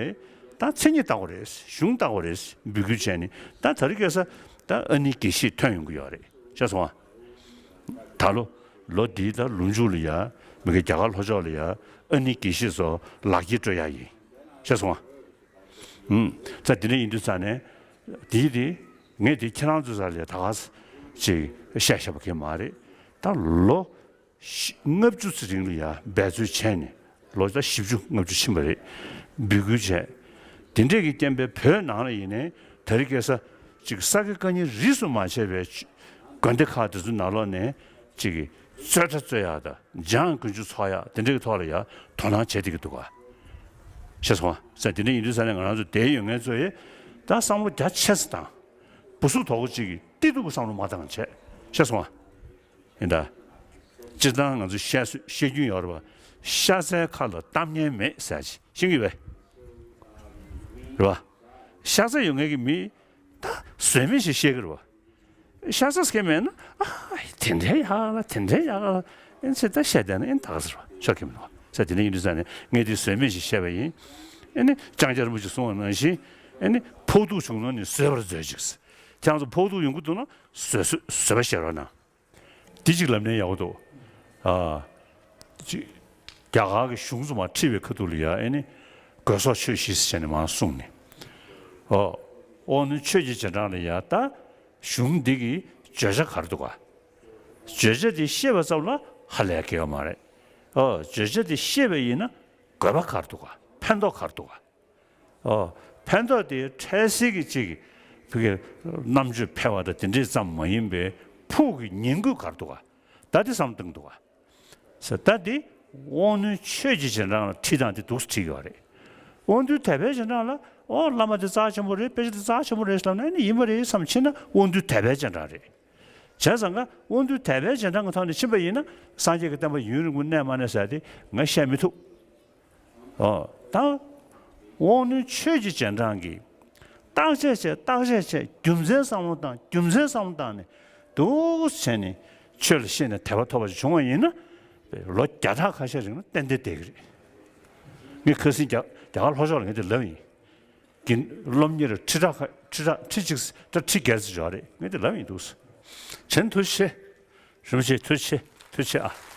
ད་མཚན་ཉིད་བཏང་དགོས་རེད། གཞུང་བཏང་དགོས་རེད་འབོད་སྐུལ་བྱས་ནས། ད་དེ་རིང་ཁ་སང་ད་ཨ་ནེ་དགེ་བཤེས་ཐོན་ཡོང་གི་ཡོད་རེད། ཤེས་སོང་ང་། ད་ལོ་ལོ་འདིའི་ད་ལོ་མཇུག་ལ་ཡ་མི་གི་རྒྱ་གར་ལྷོ་ཕྱོགས་ལ་ཡ་ཨ་ནེ་དགེ་བཤེས་ཚོ་ལག་འཁྱེར་སྤྲོད་ཡག་ཡིན། ཤེས་སོང་ང་། ཨུམ། ད་དེ་འདྲ་ཡིན་དུས་ཙང་ནས་དེའི་དེ་ངས་དེ་ཁྱེད་རང་ཚོའི་སར་ལ་ད་ག་ཅིག་བཤད་བཞག་པ་གི་མ་རེད། ད་ལོ་ལྔ་བཅུ་ཙམ་རིང་ལ་ཡ་འབད་རྩོལ་བྱས་ནས། ལོ་ད་བཞི་བཅུ་ལྔ་བཅུ་ཕྱིན་པ་རེད། འབོད་སྐུལ་བྱས། དེ་འདྲས་ཀྱི་རྐྱེན་པས་བོད་ནང་ལ་ཡིན་ནའི་དེ་རིང་ཁ་སང་ཅིག་ས་དགེ་བཀའ་རྙིང་རིས་སུ་མ་ཆད་པའི་དགོན་སྡེ་ཁག་དེ་ཚོའི་ནང་ལོགས་ནས་ཅིག་རྩོད་གྲྭ་རྩོད་ཡག་དང་། འཇང་དགུན་ཆོས་ཚོགས་ཡག་དེ་འདྲས་ཀྱི་ཐོག་ལ་ཡ་དོ་སྣང་བྱེད་བསྡད་ཀྱི་འདུག་ག། ཤེས་སོང་ང་། ཟེར། དེ་འདྲ་ཡིན་དུས་ཙང་ནས་ང་རང་ཚོ་བསྡད་ཡོད་མཁན་ཚོ་ཡིས་ད་བསམ་བློ་རྒྱ་ཆེ་ཙམ་བཏང་། སྦུ་སུབ་དོག་པོ་ཅིག་གིས་གཏི་ཐུག་གི་བསམ་བློ་མ་བཏང་བྱས། ཤེས་སོང་ང་། ཡིན་ད། སྤྱིར་བཏང་ང་ཚོས་བཤད་སྲོལ་བཤད་རྒྱུན་ཡོད་རེད་པ། ཤ་ཚའི་ཁ་ལ་གཏམ་ངན་མེད་ཟེར་ཅིག་ཤེས་ཀྱི་ཡོད་པས། རེད་པ། ཤ་ཚ་ཡོད་མཁན་གྱི་མི་ད་ཟོལ་མེད་ཞིག་བཤད་ཀྱི་རེད་པ། ཤ་ཚ་སྐད་མེད་ན། ཨ། དེ་འདྲའི་ཡག་ལ། དེ་འདྲའི་ཡག་ལ། ཨེ་ཚེ་ད་བཤད་བསྡད་ན་ཨེ་ད་ག་ཟེར་བ་ཤོག་གི་མི་འདུག་བ། ས་དེ་འདྲ་ཡིན་དུས་ཙང་ནས་ངས་དེ་ཟོལ་མེད་ཞིག་བཤད་པ་ཡིན། ཨེ་ནི་ལྕང་སྐྱ་རིན་པོ་ཆེས་གསུངས་པ་ནང་བཞིན། ཨེ་ནི་ཕོག་ཐུག་བྱུང་ན་ནི་བཟོད་པར་མཛོད་ཅིག། ཁྱེད་རང་ཚོ་ཕོག་ཐུག་ཡོང་གི་འདུག་ན་བཟོད་བཟོད་བཟོད་པ་བཞེས་རོགས་གནང་། འདི་གཅིག་ལབ་ན་ཡག་པོ་འདུག། ཨ། ཅིག། རྒྱ་གར་གྱི་གཞུང་རྫོགས་མ་ཁྲིད་པའི་ཁ་ཐུག་ལ་ཡ་ཨེ་ནི་དགོས་སོགས་ཆོས་བཞི་ཟེར་ནས་མར་གསུངས་ནས། ཨོ། དབང་རྣོན་ཆོས་ཀྱི་རྗེས་འབྲང་ལ་ཡ་ད་གཞུང་འདི་གི་བརྗོད་བྱ་ག་རེ་འདུག་ག། བརྗོད་བྱ་དེ་ཤེས་པ་ཙམ་ལ་ཧ་ལས་ཀྱི་ཡོད་མ་རེད། ཨོ། བརྗོད་བྱ་དེ་ཤེས་པ་ཡིན་ན་དགོས་པ་ག་རེ་འདུག་ག། ཕན་ཐོགས་ག་རེ་འདུག་ག། ཨོ། ཕན་ཐོགས་དེ་འཕྲལ་སེལ་གྱི་ཅིག་ཕ་གི་རྣམ་དཔྱོད་འཕེལ་བ་དང་དེ་འདྲས་ཙམ་མ་ཡིན་པའི་ཕུགས་ཀྱི་ཉིང་དགོས་ག་རེ་འདུག་ག། ད་དེ་བསམ་བཏང་འདུག་ག། ཟེར། ད་དེ་དབང་རྣོན་ཆོས་ཀྱི་རྗེས་འབྲང་ལ་ཁྲིད་སྟངས་དེ་འདུག་སེ་ཁྲིད་ཡོད་རེད། དབང་འདུས་དད་པའི་རྗེས་འབྲང་ལ། ཨོ། བླ་མ་དེ་རྩ་ཆེན་པོ་རེད། དཔེ་ཆ་དེ་རྩ་ཆེན་པོ་རེད་ལབ་ན་ཨེ་ནི་ཡིན་པ་རེད་བསམ་ཕྱིན་ན་དབང་འདུས་དད་པའི་རྗེས་འབྲང་རེད། བྱས་ཙང་ཀ་དབང་འདུས་དད་པའི་རྗེས་འབྲང་གི་ཐོག་ནས་ཕྱིན་པ་ཡིན་ན་སངས་རྒྱས་ཀྱི་བསྟན་པ་ཡུན་རིང་པོ་གནས་མ་གནས་ཟེར་དེ་ང་བཤད་མི་ཐུབ། ཨོ། ད་དབང་རྣོན་ཆོས་ཀྱི་རྗེས་འབྲང་གིས་བརྟག་དཔྱད་བྱས། བརྟག་དཔྱད་བྱས། རྒྱུ་མཚན་བསམ་བློ་བཏང་། རྒྱུ་མཚན་བསམ་བློ་བཏང་ནས་འདུག་བྱས་ནས་ཆོས་ལ་ཤེས་ནས་དད་པ་ཐོབ་པ་ཞིག་བྱུང་བ་ཡིན་ན། ལོ་བརྒྱ་ཕྲག་ཁ་ཤས་རིང་ལ་ཏན་ཏན་བསྡད་ཀྱི་རེད། ངས་ཁ་སང་རྒྱ་རྒྱ་གར་ལྷོ་ཕྱོགས་ལ་ངས་དེ་ལབ་ཡིན། དགེ་སློབ་གཉེར་ཁྲི་ཕྲག་ཁ་ཁྲི་ཕྲག་ཁྲི་གཅིག་ད་ཁྲི་བརྒྱད་ཙམ་ཡོད་རེད། ངས་དེ་ལབ་ཡིན་འདུག། བྱས་ན་ཐུགས་རྗེ་ཆེ། རིན་པོ་ཆེ་ཐུགས་རྗེ་ཆེ། ཐུགས་རྗེ་ཆེ་ཨ།